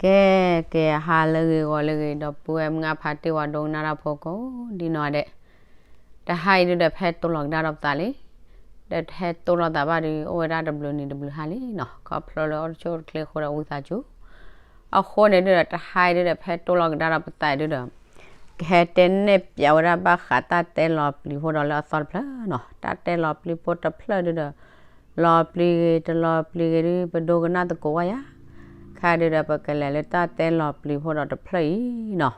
ကဲ, ကဲ, ဟါလၢအဂ့ၤ ဂီၤလၢအဂ့ၤ ဒီပုၢ်ဝဲၢ်မုၣ်ခွါ တ့ၢ်ဝၤဒိကနၣ်တၢ်ဖိကိးဒ်နီၢ်ဒဲး, တဟါအံၤဒုဒီး ဖဲတိၢ်လီၤကဒါဒီးပသးလံ, ဒီးတဟဲတိၢ်လီၤသးဘၣ်ဒီး အိၣ်ဝဲဒၣ်တဘျုးနံၤတဘျုးဟါလံနီၤ, ခီဖျိလၢအီၣ်တဆိၣ်တချ့အဃိဒီး ဝံသးစူၤ အဃိန့ၣ်ဒုဒီး တဟါအံၤဒုဒီး ဖဲတိၢ်လီၤကဒါဒီးပသးအံၤဒုဒီး ကဟဲတဲနဲၣ်ပၠးဝဲဒၣ်ဘၣ်ဃးတၢ်တဲလီၤပျံၤဖိဒီးလၢအသီတဖျၢၣ်နီၤ, တၢ်တဲလီၤပျံၤဖိတဖျၢၣ်ဒုဒီး လီၤပျံၤဂ့ၤ တလီၤပျံၤဂ့ၤဒု ပဒိကနၣ်သကိးဝဲယၤ, ခဲဒုဒီး ပကလဲၤလၢတၢ်တဲလီၤပျံၤဖိဒီးတဖျၢၣ်အံၤနီၤ.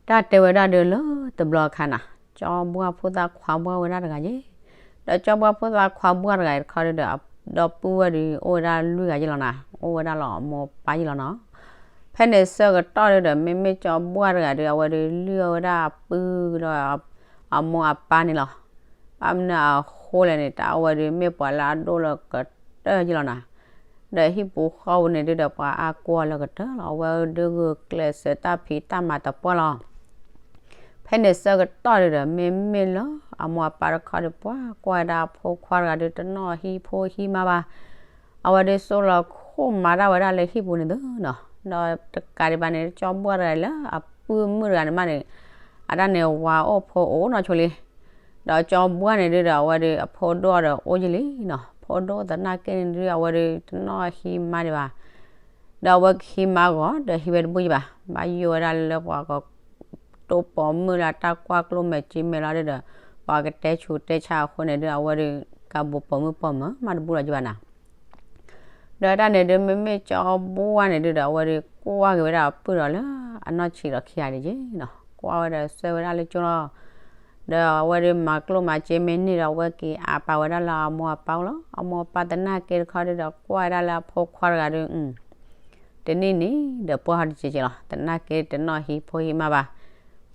တၢ်တဲဝဲဒၣ်ဒုလၢတဘျီအခါန့ၣ်, ကၠီဘှၢ်ဖိသၣ်ခွါဘှၢ်ဝဲဒၣ်တဂၤယ့ၤ, ဒီးကၠီဘှၢ်ဖိသၣ်ခွါဘှၢ်တဂၤအံၤတခီဒုဒီး ဒီပုၢ်ဝဲၢ်ဒု အိၣ်ဝဲဒၣ်လွံၢ်ဂၤယ့ၤလီၤနၤ, အိၣ်ဝဲဒၣ်လၢအမိၢ်အပၢ်ယ့ၤလီၤနီၤ. ဖဲန့ၣ်ဆၢကတီၢ်ဒုဒီး မ့မ့ၢ်ကၠီဘှၢ်တဂၤဒု အဝဲဒုလုၢ်အီၣ်ဝဲဒၣ်အပုၢ်ဒီးအမိၢ်အပၢ်န့ၣ်လီၤ. ဘၣ်မနုၤအဃိလဲၣ်န့ၣ် တၢ်အိၣ်ဝဲဒု မ့ၢ်ပှၤလၢအဒိၣ်လၢကတၢၢ်ယ့ၤလီၤနၤ. ဒီးဟံၣ်ပူၤဃီပူၤန့ၣ်ဒုဒီး ပှၤအါကွၢ်လၢကတၢၢ်လီၤ, အဝဲဒုဂုာ်ကျဲးစၢးတၢ်ဖံးတၢ်မၤတပှၢ်လီၤ. ဖဲန့ၣ်ဆၢကတီၢ်ဒုဒီး မ့မ့ၢ်လၢအမိၢ်အပၢ်တခီဒု ပှၤကွၢ်ဝဲဒၣ်အဖိခွါတဂၤဒု တနီၣ်ဟံၣ်ဖိဟံၣ်မါဘၣ်, အဝဲဒုစိၢ်လီၤခိၣ်မၤတၢ်ဝဲဒၣ်လၢဟံၣ်ပူၤန့ၣ်သ့နီၤ. ဒီးတကးဒံးဘၣ်န့ၣ် ကၠီဘှၢ်တဂၤလၢအပုၢ်မုၣ်တဂၤန့ၣ်မးန့ၣ် အတၢ်န့ၣ်ဝၤအိၣ်ဖိအိၣ်နီၢ်ဆိလံ. ဒီးကၠီဘှၢ်န့ၣ်ဒုဒီး အဝဲဒုအဖိဒိၣ်ဒီးအိၣ်ယ့ၤလံနီၤ, ဖိဒိၣ်သနာ်က့န့ၣ်ဒု အဝဲဒုတနီၣ်ဟံၣ်မါဒံးဘၣ်. ဒီးအဝဲကဟံးမါဂီၤဒီးဟံးဝဲတဘူၣ်ယံၤဘၣ်, ဘၣ်ယိၣ်ဝဲဒၣ်လၢပှၤကတိၢ်ပိာ်မုၣ်လၢတၢ်ကွၢ်ကျိၣ်မဲာ်စ့မဲာ်လီၤဒုဒီး ပှၤကတဲဆူးတဲဆါအဃိန့ၣ်ဒု အဝဲဒု ကးဘူးပိာ်မုၣ်ပိာ်မၢၤမးတဘူၣ်လီၤယံၤဘၣ်နၤ. ဒီးတၢ်န့ၣ်ဒု မ့မ့ၢ်ကၠီဘှၢ်န့ၣ်ဒုဒီး အဝဲဒုကွၢ်က့ၤဝဲဒၣ်အပုၢ်ဒီးလၢအနီၢ်ဆံးဒီးခံဂၤဒံးယ့ၤနီၤ, ကွၢ်ဝဲဒီးစဲဝဲဒၣ်လၢကၠိလီၤ. ဒီးအဝဲဒုမၤကျိၣ်မၤစ့မ့ၢ်န့ၢ်ဒီး အဝဲက့ၤအါပာ်ဝဲဒၣ်လၢအမိၢ်အပၢ်အိၣ်လီၤ. အမိၢ်အပၢ်သနာ်က့တခီဒုဒီး ကွၢ်ဝဲဒၣ်လၢအဖိခွါတဂၤဒု တနံၣ်န့ၣ်ဒီးပှၢ်ဟီၣ်တက့ၢ်က့ၢ်လီၤ, သနာ်က့တနီၣ်ဟံၣ်ဖိဟံၣ်မါဘၣ်.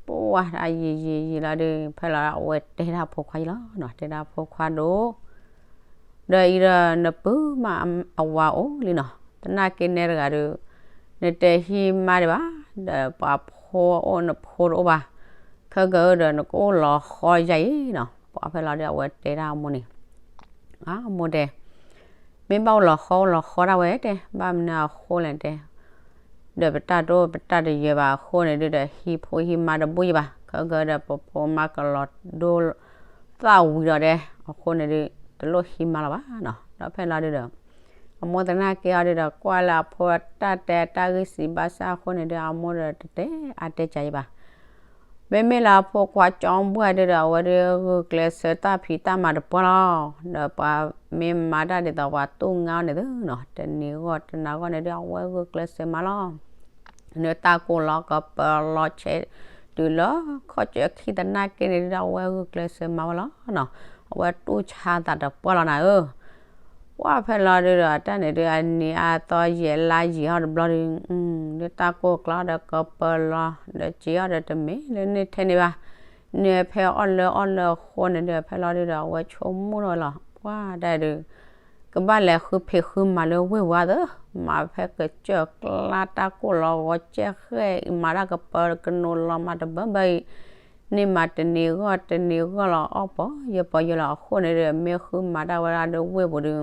ပှၢ်တၢ်ယံာ်ယံာ်ယံာ်လီၤဒု ဖဲလီၤအဝဲတဲဒၣ်အဖိခွါယံၤလီၤနီၤ, တဲဒၣ်အဖိခွါဒိၣ် ဒီးအံၤဒီးနပုၢ်မးအဝၤအိၣ်လံနီၤ, သနာ်က့နဲတဂၤဒု နတဟံးမါဒံးဘၣ်, ဒီးပှၤဖိအိၣ်နဖိတအိၣ်ဘၣ်, ခဲကဒီးနကအိၣ်လီၤဃီယါအံၤနီၤ. ပှၢ်ဖဲလီၤဒု အဝဲတဲဒၣ်အမိၢ်န့ၣ်, အမိၢ်တဲ မ့ၢ်ဘၣ်အိၣ်လီၤဃီအိၣ်လီၤဃီဒၣ်ဝဲတဲ, ဘၣ်မနုၤအဃိလဲၣ်တဲ ဒီးပတၢ်တအိၣ်ပတၢ်တယၢၤဘၣ်အဃိန့ၣ်ဒုဒီး ဟံးဖိဟံးမါတဘူၣ်ယံၤဘၣ်, ခဲကဒီးပဖိမါကလီၤဒိသၣ်ဝံၤဒီးတဲ အဃိန့ၣ်ဒု တလိၣ်ဟံးမါလီၤဘၣ်နီၤ. ဒီးဖဲလီၤဒုဒီး အမိၢ်သနာ်က့အီၤဒုဒီး ကွၢ်လၢအဖိတၢ်တဲတၢ်ဂ့ၢ်စံးဘၣ်ဆၣ်အဃိန့ၣ်ဒု အမိၢ်ဒီးတတဲအါတဲကၤယံၤဘၣ်. မ့မ့ၢ်လၢအဖိခွါကၠီဘှၢ်ဒုဒီး အဝဲဒုဂုာ်ကျဲးစၢးတၢ်ဖံးတၢ်မၤတပှၢ်လီၤ. ဒီးပှၤမ့ၢ်မၤတၢ်ဒ်သိးပှၤတူၢ်ငါအီၤန့ၣ်သ့နီၤ, တနံၤဂီၢ်တနၤဂီၢ်န့ၣ်ဒု အဝဲဂုာ်ကျဲးစၢးမၤလီၤ. နတၢ်ကိၢ်လီၤကပၢၤလီၤဆဲး တုၤလၢခီၣ်စၢခံသနာ်က့န့ၣ်ဒု အဝဲဂုာ်ကျဲးစၢးမၤဝဲလီၤနီၤ. အဝဲတူၢ်ဆါသးတပှၢ်လီၤနၤဧၢ. ပှၢ်ဖဲလီၤဒုဒီး တၢ်န့ၣ်ဒု အနံၤအသီယဲၢ်လါယံာ်ဟီၣ်တဘျီဒု ဒုတၢ်ကိၢ်ကျီဒီးကပၢၤလီၤ ဒီးစ့အီၣ်ဒီးတမ့ၢ်လၢန့ၢ်ထဲန့ၣ်ဘၣ်. န့ၢ်ဖဲအီၣ်လၢအီၣ်လၢအဃိန့ၣ်ဒု ဖဲလီၤဒုဒီး အဝဲဆိကမိၣ်ထီၣ်ဝဲလီၤ. ပှၢ်ဒၣ်ဒု ကဘၣ်လဲၤဃုဖံးဃုမၤလၢဝ့ၢ်ပူၤအါသၢ, မၤဖဲကစၢၢ်ကျါတၢ်ကိၢ်လီၤဂီၤကဲဃဲအံၤ မၤတၢ်ကပၢၤကနိးလီၤမၤတဘၢဘၢအံၤ, န့ၢ်မၤတနံၤဂီၢ်တနံၤဂီၢ်လီၤ အီၣ်ပီယဲၢ်ပီယဲၢ်လီၤ အဃိန့ၣ်ဒု မ့ၢ်ဃုမၤတၢ်ဝဲဒၣ်လၢဝ့ၢ်ပူၤဒု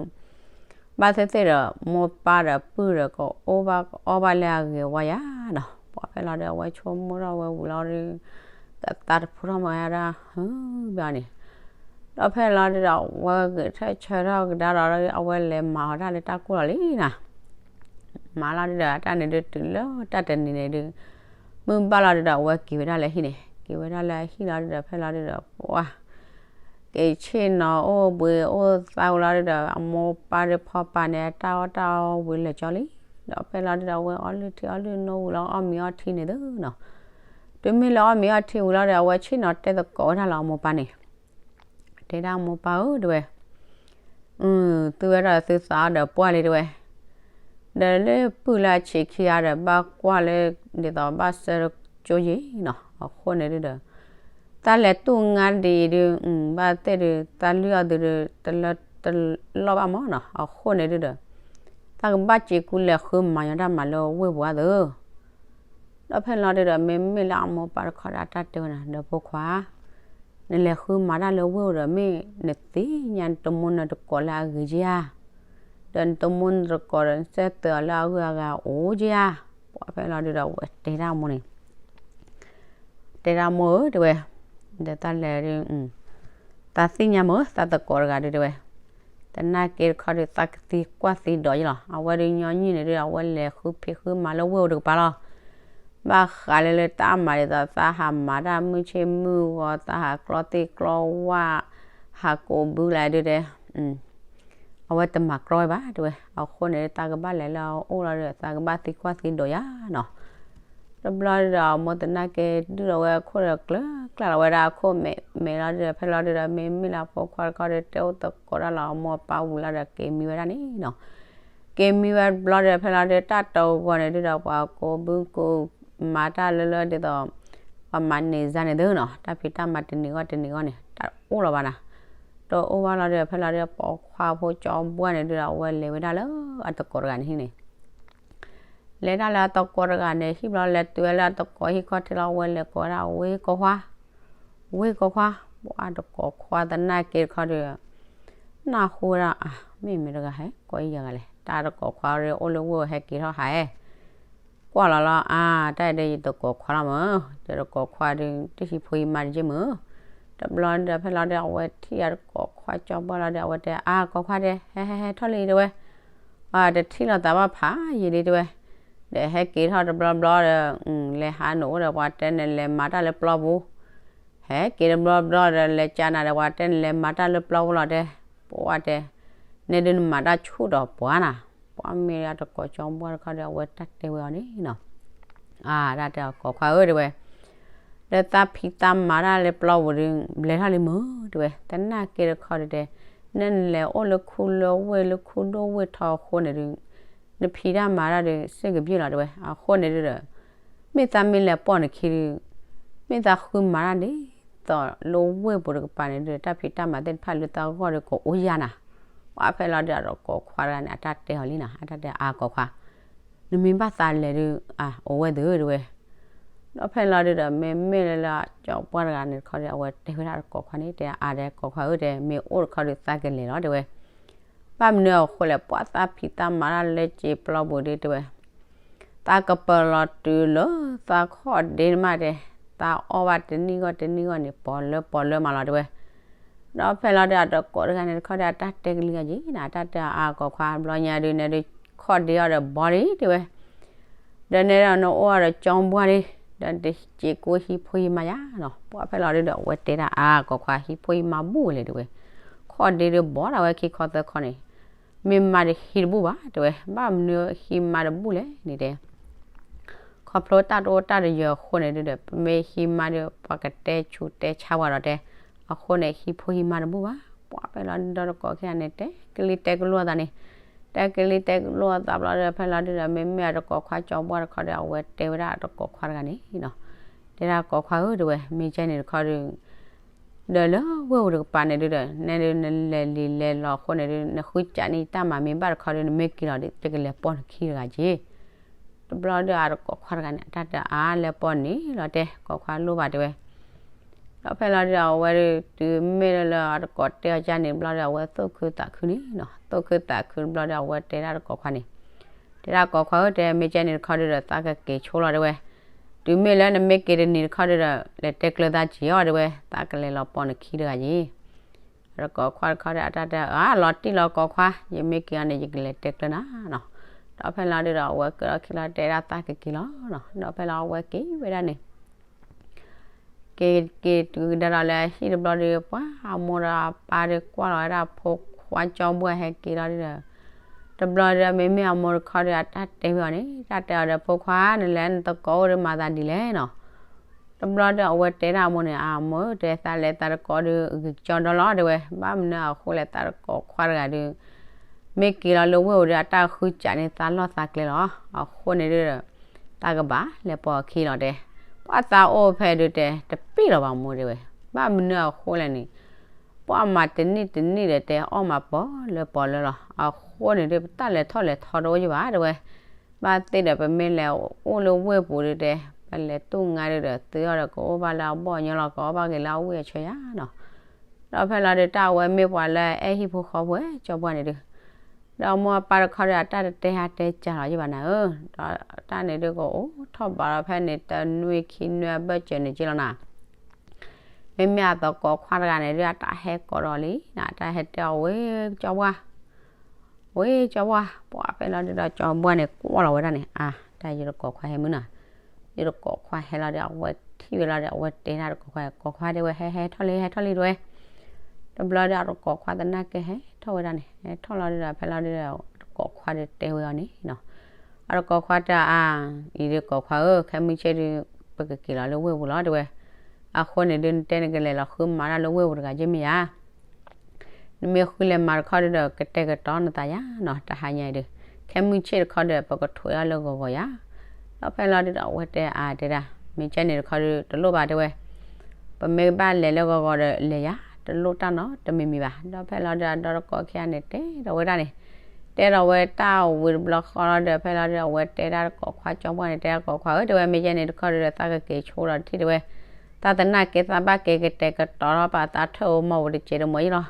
ဘၣ်သ့ၣ်သ့ၣ်ဒီး မိၢ်ပၢ်ဒီးပုၢ်ဒီးကအိၣ်ဘၣ်ကအီၣ်ဘၣ်လၢအဂ့ၤဝါယၤနီၤ. ပှၢ်ဖဲလီၤဒု အဝဲဆိကမိၣ်ထီၣ်ဝဲဝံၤလီၤဒု ကသးတဖူထီၣ်မၤဝဲဒၣ် ဟဘၣ်န့ၣ်, ဒီးဖဲလီၤဒုဒီး အဝဲဂဲၤထၢၣ်ဆၢထီၣ်ကဒါဒီး အဝဲလဲၤမၤအီၤတၢ်လၢတၢ်ကိၢ်လီၤလံနီၤ. မၤလီၤဒုဒီး တၢ်န့ၣ်ဒု တုၤလၢတၢ်တနံၤန့ၣ်ဒု မုၢ်ဘၣ်လီၤဒုဒီး အဝဲက့ၤဝဲဒၣ်လၢဟံၣ်န့ၣ်, က့ၤဝဲဒၣ်လၢဟံၣ်လီၤဒုဒီး ဖဲလီၤဒုဒီး ပှၢ် က့ၤဆ့ၣ်နီၤအိၣ်ဘှံးအိၣ်သါဝံၤလီၤဒုဒီး အမိၢ်ပၢ်ဒုဖီပာ်န့ၣ် အတၢ်အီၣ်တၢ်အီဝံၤလၢာ်ကၠီလံ. ဒီးဖဲလီၤဒုဒီး အဝဲအီလုၢ်ထံအီလုၢ်နိဝံၤလီၤ အီၣ်မ့ၤအီထံန့ၣ်သ့နီၤ. တုၤမ့ၢ်လၢအီၣ်မ့ၤအီထံဝံၤလီၤဒီး အဝဲဆ့ၣ်နီၤတဲသကိးဝဲဒၣ်လၢအမိၢ်ပၢ်န့ၣ်, တဲဒၣ်အမိၢ်ပၢ်ဧၢ တဲဝဲ သုဝဲဒၣ်သုသးအီၣ်ဒီးပှၢ်လံတဲဝဲ, ဒီးလၢပုၢ်လၢအဆံးခံဂၤဒီး ဘၣ်ကွၢ်လၢ ဒ်သိးဘၣ်ဆၢကၠိယ့ၤနီၤ. အဃိန့ၣ်ဒုဒီး တၢ်လဲၤတူၢ်ငါဒ်အံၤဒု ဘၣ်သ့ၣ်ဒု တၢ်လုၢ်အီၣ်သုဒု တလၢတလီၢ်ဘၣ်မးနီၤ. အဃိန့ၣ်ဒုဒီး တၢ်ကဘၣ်စံးကူလဲၤဃုမၤညီတၢ်မၤလၢဝ့ၢ်ပူၤအါသၢ ဒီးဖဲလီၤဒုဒီး မ့မ့ၢ်လၢအမိၢ်ပၢ်တခီဒီးတၢ်တဲဝဲနၤ ဒီးဖိခွါ နလဲၤဃုမၤတၢ်လၢဝ့ၢ်ပူၤဒီး မ့ၢ်နသ့ၣ်ညါနတမူနတကိးလၢအဂ့ၤဧါ. ဒီးနတမိၢ်နတကိးဒီး နစဲးသွဲးအီၤလၢအဂုၤအဂၤအိၣ်ကယၤ. ပှၤဖဲလီၤဒုဒီး အဝဲတဲဒၣ်မိၢ်န့ၣ် တဲဒၣ်မိၢ်ဧၢ တဲဝဲ, ဒီးတၢ်လဲၤဒုး သးသ့ၣ်ညါမၢ် သးသကိးတဂၤဒုး တဲဝဲ, သနာ်က့တခီဒီး သးကသံကွၢ်သံဒိးယလီၤ. အဝဲဒုးညီနုၢ်န့ၣ်ဒုး အဝဲလဲၤဃုဖံးဃုမၤလၢဝ့ၢ်အိၣ်တကပၤလီၤ. ဘၣ်ဃးလၢလၢတၢ်မၤဒ်သိး သးဟးမၤတၢ်မုၢ်ဆ့ၣ်မုၢ်ဂီၤ သးဟးကျီသ့ၣ်ကျီဝၣ် ဟးကိးဘုလၢဒုးတဲ အဝဲတမၤကြီဝဲဘၣ် တဲဝဲ. အဃိန့ၣ် သးကဘၣ်လဲၤလၢအအိၣ်လီၤဒီး သးကဘၣ်သံကွၢ်သံဒိးယၤနီၤ. တဘျီဒီး အမိၢ်သနာ်က့ ဒုၣ်ဒီးဝဲအခိၣ်ဒီး ကျၢၤကျၢ်လီၤဝဲဒၣ်အခိၣ်မဲာ် မဲာ်လီၤဒီး ဖဲလီၤဒုဒီး မ့မ့ၢ်လၢအဖိခွါတခီဒီး တဲအိၣ်သကိးတၢ်လီၤ အမိၢ်အပၢ်ဝံၤလီၤဒီး က့ၤမံဝဲဒၣ်န့ၣ်နီၤ. က့ၤမံဝဲတဘျီဒီး ဖဲလီၤဒု တၢ်တဂီၤန့ၣ်ဒုဒီး ပှၤကိးဘုကိးမၤတၢ်လၢလၢဒ်သိး ပှၤမၤန့ၢ်စါန့ၣ်သုနီၤ တၢ်ဖံးတၢ်မၤတနံၤဂီၢ်တနံၤဂီၢ်န့ၣ် တအိၣ်လီၤဘၣ်နၤ. တအိၣ်ဘၣ်လီၤဒီး ဖဲလီၤဒု ပိာ်ခွါဖိကၠီဘှၢ်န့ၣ်ဒုဒီး အဝဲလဲၤဝဲဒၣ်လၢအသကိးတဂၤန့ၣ်ဟံၣ်န့ၣ် လဲၤဒၣ်လၢအသကိးတဂၤန့ၣ် ဟံၣ်ဘျီလဲၤတုၤဝဲလၢအသကိးဟံၣ်ခီၣ်ထံးလီၤ အဝဲလဲၤကိးဝဲဒၣ် ဝ့ၢ်ကိာ်ခွါ, ဝ့ၢ်ကိာ်ခွါ, ပှၤသကိးခွါသနာ်က့တခီဒီး နၢ်ဟူဝဲဒၣ် အါ မ့ၢ်မ့ၢ်တဂၤဟဲ ကိးအံၤယၤဂၤလဲၣ် တၢ်သကိးခွါအိၣ်လၢဝ့ၢ်ဟဲက့ၤထီၣ်ဟးဧဲ ကွၢ်လီၤလီၤ အါ တၢ်အံၤဒီးယသကိးခွါလီၤမၢ်, ယသကိးခွါဒီး တဟံးဖိဟံးမါတယ့ၢ်မၢ်. တဘျီဒီးဖဲလီၤဒီး အဝဲထံၣ်အသကိးခွါကၠီဘှၢ်လီၤဒီး အဝဲတဲ အါ ကိာ်ခွါတဲ ဟဲဟဲဟဲထီၣ်လံ တဲဝဲ, တထံၣ်လိာ်သးဘၣ်ဖးယံာ်လံ တဲဝဲ, ဒီးဟဲက့ၤထီၣ်တဘျီဘျီဒီး လဲၤဟးနအိၣ်ဒီး ပှၤတဲနလဲၤမၤတၢ်လၢပျီပူၤ, ဟဲက့ၤတဘျီဘျီဒီး လဲၤကနၤဒီး ပှၤတဲနလဲၤမၤတၢ်လၢပျီပူၤလီၤ တဲ, ပှၤတဲ နဲဒုးနမၤတၢ်ဆူၣ်ဒီးပှၤနၤ, ပှၤမ့ၢ်အသကိးကၠီဘှၢ်တခီဒီး အဝဲတၢ်တဲဝဲအီၤန့ၣ်နီၤ အါ တၢ်တဲအီၤ ကိာ်ခွါဧၢ တဲဝဲ, လၢသးဖံးသးမၤတၢ်လၢပျီပူၤဒီး ဘျဲးထီၣ်လံမၢ် တဲဝဲ, သနာ်က့တခီဒီးတဲ, နဲနလဲၤအိၣ်လၢခူလၢဝ့ၢ်လၢခူဒိၣ်ဝ့ၢ်ထီအဃိန့ၣ်ဒီး, နဖံးတၢ်မၤတၢ်ဒီး စ့ၢ်ကဘျ့ၣ်လီၤ တဲဝဲ, အဃိန့ၣ်ဒီး, မ့ၢ်သးမ့ၢ်လဲၤပိာ်နခံဒီး, မ့ၢ်သးဃုမၤတၢ်ဒ်သိးလၢဝ့ၢ်ပူၤတကပၤန့ၣ်ဒီး တၢ်ဖံးတၢ်မၤသ့ၣ်တဖၣ်လၢသးဂီၢ်ဒီးကအိၣ်ယၤနၤ, ပှၤဖဲလီၤဒီးအသကိးခွါတဂၤန့ၣ် အတၢ်တဲအီၤလံနီၤ အတၢ်တဲအါ ကိာ်ခွါ နမ့ၢ်ဘၣ်သးလဲၤဒီး အဝဲသ့ၣ် တဲဝဲ, ဒီးဖဲလီၤဒုဒီး မ့မ့ၢ်လၢလၢကၠီပှၢ်တဂၤန့ၣ်တခီဒီး အဝဲတဲဝဲဒၣ်သကိးခွါန့ၣ် တဲအါဒီး ကိာ်ခွါဧၢ တဲ မ့ၢ်အိၣ်တခီဒီးသးကလဲၤလီၤ တဲဝဲ, ဘၣ်မနုၤအဃိလဲၣ် ပှၤသးဖံးသးမၤတၢ်လၢစ့ပျီပူၤဒီး တဲဝဲ သးကပၢၤလီၤတုၤလၢသးခီၣ်ဒ့မး တဲ, သးအီၣ်ဘၣ်တနံၣ်ဂီၢ်တနံၣ်ဂီၢ်န့ၣ် ပီၤလၢပီၤလၢမးလီၤ တဲဝဲ, ဒီးဖဲလီၤဒီးအသကိးတဂၤန့ၣ်တခီဒီး အတၢ်တဲကလံၤအယံၤနၤ အတၢ်တဲအါ ကိာ်ခွါ ဘျီညါဒုး နဲဒုးခီၣ်ဒ့အီၤဒီးဘီလံ တဲဝဲ, ဒီးနဲဒၣ်နအိၣ်အီၤဒီးကၠီဘှၢ်လံ, ဒီးတစ့းကိးဟံးဖိဟံးမါယၤနီၤ ပှၤဖဲလီၤဒုဒီး အဝဲတဲဒၣ်အါ ကိာ်ခွါ ဟံးဖိဟံးမါဘူၣ်ဝဲလဲၣ် တဲဝဲ, ခီၣ်ဒ့ဒုးဘီဒၣ်ဝဲခံခီသၢခီန့ၣ် မ့ၢ်မါတဟံးတဘူၣ်ဘၣ် တဲဝဲ, ဘၣ်မနုၤဟံးမါတဘူၣ်လဲၣ်န့ၣ်တဲ ခီဖျိတၢ်တအိၣ်တၢ်တယၢၤအဃိန့ၣ်ဒုဒီး ပမ့ၢ်ဟံးမါဒီး ပှၤကတဲဆူးတဲဆါဝဲဒီးတဲ, အဃိန့ၣ် ဟံးဖိဟံးမါတဘူၣ်ဘၣ်, ပှၤဖဲလီၤဒုဒီးသကိးခံဂၤန့ၣ် တဲကလံၤတဲကလိအသးန့ၣ်, တဲကလံၤတဲကလိအသးဘျီဒီး ဖဲလီၤဒုဒီး မ့မ့ၢ်အသကိးခွါကၠီဘှၢ်တခီဒီး အဝဲတဲဝဲဒၣ်သကိးခွါတဂၤန့ၣ်နီၤ, တဲဒၣ်သကိးခွါဧၢ တဲဝဲ, မ့ၢ်ကဲန့ၣ်တခီဒီး ဒီးလၢဝ့ၢ်ပူၤတကပၤန့ၣ်ဒုဒီး နဲဒုးနလဲၤလံာ်လဲၤလီၤအဃိန့ၣ်ဒုး နဃုစးန့ၢ်တၢ်မၤမ့ၢ်ဘၣ်တခီဒီး နမ့ၢ်က့ၤလီၤဒီး ယကလဲၤပိာ်နခံတဂၤက့ၤ, တဘျီဒီးအသကိးခွါတဂၤန့ၣ် အတၢ်တဲအါ လဲၤပိာ်န့ၣ်လီၤ တဲ ကိာ်ခွါလိၣ်ဘၣ် တဲဝဲ, ဒီးဖဲလီၤဒုဒီး အဝဲဒုးတုၤမ့ၢ်လၢလၢအသကိးတဲအီၤကန့ၣ်တဘျီဒီး အဝဲသူၣ်ခုသးခုန့ၣ်နီၤ, သူၣ်ခုသးခုတဘျီဒီး အဝဲတဲဒၣ်သကိးခွါန့ၣ် တဲဒၣ်သကိးခွါဧၢ တဲ မ့ၢ်ကဲန့ၣ်တခီဒုဒီး သးကက့ၤဆိလီၤ တဲဝဲ, တုၤမ့ၢ်လၢနမ့ၢ်က့ၤတနံၤတခီဒုဒီး လဲၤတဲကျၢၤသးက့ၤအီၤ တဲဝဲ, သးကလဲၤလီၤပိာ်နခံတဂၤက့ၤ, အသကိးခွါတခီဒီး အတၢ်တဲအါ လီၤတံၢ်လီၤ ကိာ်ခွါ, ယမ့ၢ်က့ၤအီၤန့ၣ် ယကလဲၤတဲကျၢၤနၤနီၤ, ဒီးဖဲလီၤဒုဒီး အဝဲကဒီးခံလီၤ တဲဒၣ်သးကက့ၤလီၤနီၤ, ဒီးဖဲလီၤအဝဲက့ၤဝဲဒၣ်န့ၣ် က့ၤက့ၤတုၤကဒါဒီးလၢဟံၣ်တဘျီဒီး ပှၤအမိၢ်ဒီးအပၢ်ဒီးကွၢ်လီၤဝဲဒၣ်ဖိခွါကၠီဘှၢ်ဟဲက့ၤလီၤဒုဒီး, တဘျီဒီး မ့မ့ၢ်အမိၢ်တခီဒီး အတၢ်တဲဝဲအီၤန့ၣ် တၢ်တဲအီၤဒီး ဖိခွါ နလဲၤနသကိးအိၣ်ဒီးမၤသးဒ်လဲၣ်နီၤ, တဘျီဒီးအဝဲတဲဒၣ်အမိၢ်န့ၣ် အမိၢ်ဧၢ တဲသးလဲၤသးသကိးဒီး ဂံၢ်ကၠီဒီလီၤ တဲဝဲ, ဘၣ်မနုၤအဃိလဲၣ် သးသကိးခွါတဂၤဒီး မ့ၢ်က့ၤလီၤလၢဝ့ၢ်ပူၤဒီး အတၢ်ဃုစးန့ၢ်သးလီၢ်သးကျဲလီၤ, အဃိန့ၣ်ဒုဒီး သးကဘၣ်လဲၤပိာ်အခံလီၤတဲ, ပှၤသးအိၣ်ဖဲဒုတဲ တပ့ၢ်လီၤဘၣ်မိၢ်တဲဝဲ, ဘၣ်မနုၤအဃိလဲၣ်န့ၣ် ပှၤမၤတနံၣ်တနံၣ်ဒီးတဲ အီၣ်မးပီၤလၢပီၤလၢလီၤ, အဃိန့ၣ်ဒု ပတၢ်လဲၤထီၣ်လဲၤထီတအိၣ်ယဘၣ်တဲဝဲ, ဘၣ်သ့ၣ်ဒီး ပမ့ၢ်လဲၤအိၣ်လၢဝ့ၢ်ပူၤဒုတဲ ပလဲၤတူၢ်ငါဒုဒီး သုအီၤဒီး ကအိၣ်ဘၣ်လၢအဘီၣ်ညီလီၤ ကအိၣ်ဘၣ်က့ၤလၢအဝ့ၢ်အဆၢယၤနီၤ, ဒီးဖဲလီၤဒု တၢ်အဝဲမ့ၢ်ပှၤလၢအဲၣ်ဟံၣ်ဖိဃီဖိ ကၠီဘှၢ်န့ၣ်ဒု ဒီးအမိၢ်အပၢ်တခီဒီး အတၢ်တတဲဟးတဲကၢ်လီၤယဘၣ်နၤဧၢ, ဒီးတၢ်န့ၣ်ဒုးကအိၣ်ထီၣ်ဘးလီၤဖဲန့ၣ် တနွံခံနွံအဘၢၣ်စၢၤန့ၣ်က့လီၤနၤ. မ့မ့ၢ်အသကိးခွါတဂၤန့ၣ်ဒုး အတၢ်ဟဲကိးဒီးလံနၤ, အတၢ်ဟဲတဲအီၤ ဝဲကၠီဘှါ, ဝဲကၠီဘှါ, ပှၤဖဲလီၤဒုးဒီး ကၠီဘှါန့ၣ်ကွၢ်လီၤဝဲဒၣ်န့ၣ်, အါ တၢ်ယတကိးခွါဟဲမုၢ်နၤ, ယတကိးခွါဟဲလီၤဒီး အဝဲထံၣ်ဝဲလီၤဒီး အဝဲတဲဒၣ်တကိးခွါ, ကိးခွါဒဲဝဲ ဟဲဟဲထီၣ်လံ ဟဲထီၣ်လံတဲဝဲ. တဘျီဒီးအတကိးခွါသနာ်က့ဟဲထီၣ်ဝဲဒၣ်န့ၣ်, ဟဲထီၣ်လီၤဒုးဒီး ဖဲလီၤဒုးဒီး တကိးခွါဒုးတဲဝဲအီၤန့ၣ်နီၤ. အတကိးခွါတဲအါ, အံၤဒုးကိးခွါဧၢ, ခဲမုၢ်ဆ့ၣ်ဒုး ပကက့ၤလီၤလၢဝ့ၢ်ပူၤလီၤတဲဝဲ. အဃိန့ၣ်ဒုး နတဲနကလဲၤလီၤဃုမၤတၢ်လၢဝ့ၢ်ပူၤတဂၤယမ့ၢ်ဧါ. နမ့ၢ်ဃုလဲၤမၤတခီဒုးဒီး ကတဲာ်ကတီၤနသးယါနီၤ, တဟါညါအံၤဒုး ခဲမုၢ်ဆ့ၣ်တခီဒီး ပကထိးအီၤလၢဂီၤဂီၤယါ. ဒီးဖဲလီၤဒုးဒီး အဝဲတဲအါတဲဒၣ် မ့ၢ်ကဲန့ၣ်တခီဒုး တလိၣ်ဘၣ်တဲဝဲ, ပမ့ၢ်ကဘၣ်လဲၤလၢဂီၤဂီၤဒီးလဲၤယါ, တလိၣ်တၢ်နီတမံၤမံၤဘၣ်. ဒီးဖဲလီၤဒုးဒီး ဒီးတကိးခံဂၤန့ၣ်တဲဒီးဝဲဒၣ်န့ၣ်, တဲဒီးဝဲတၢ်ဝံၤတဘျီဃီလီၤဒီး ဖဲလီၤဒုးဒီး အဝဲတဲဒၣ်တကိးခွါကၠီဘှါန့ၣ် တဲတကိးခွါဧၢ တဲဝဲ မ့ၢ်ကဲန့ၣ်တခီဒုးဒီး သးကက့ၤဆိဒီးတထံၣ်တဲဝဲ, တၢ်သနာ်က့သးဘၣ်က့ၤကတဲာ်ကတီၤထီၣ်ပာ်သးထၢၣ်ဧိၤမီၢ်ဧိၤတစဲးတမီၢ်ယါလီၤ.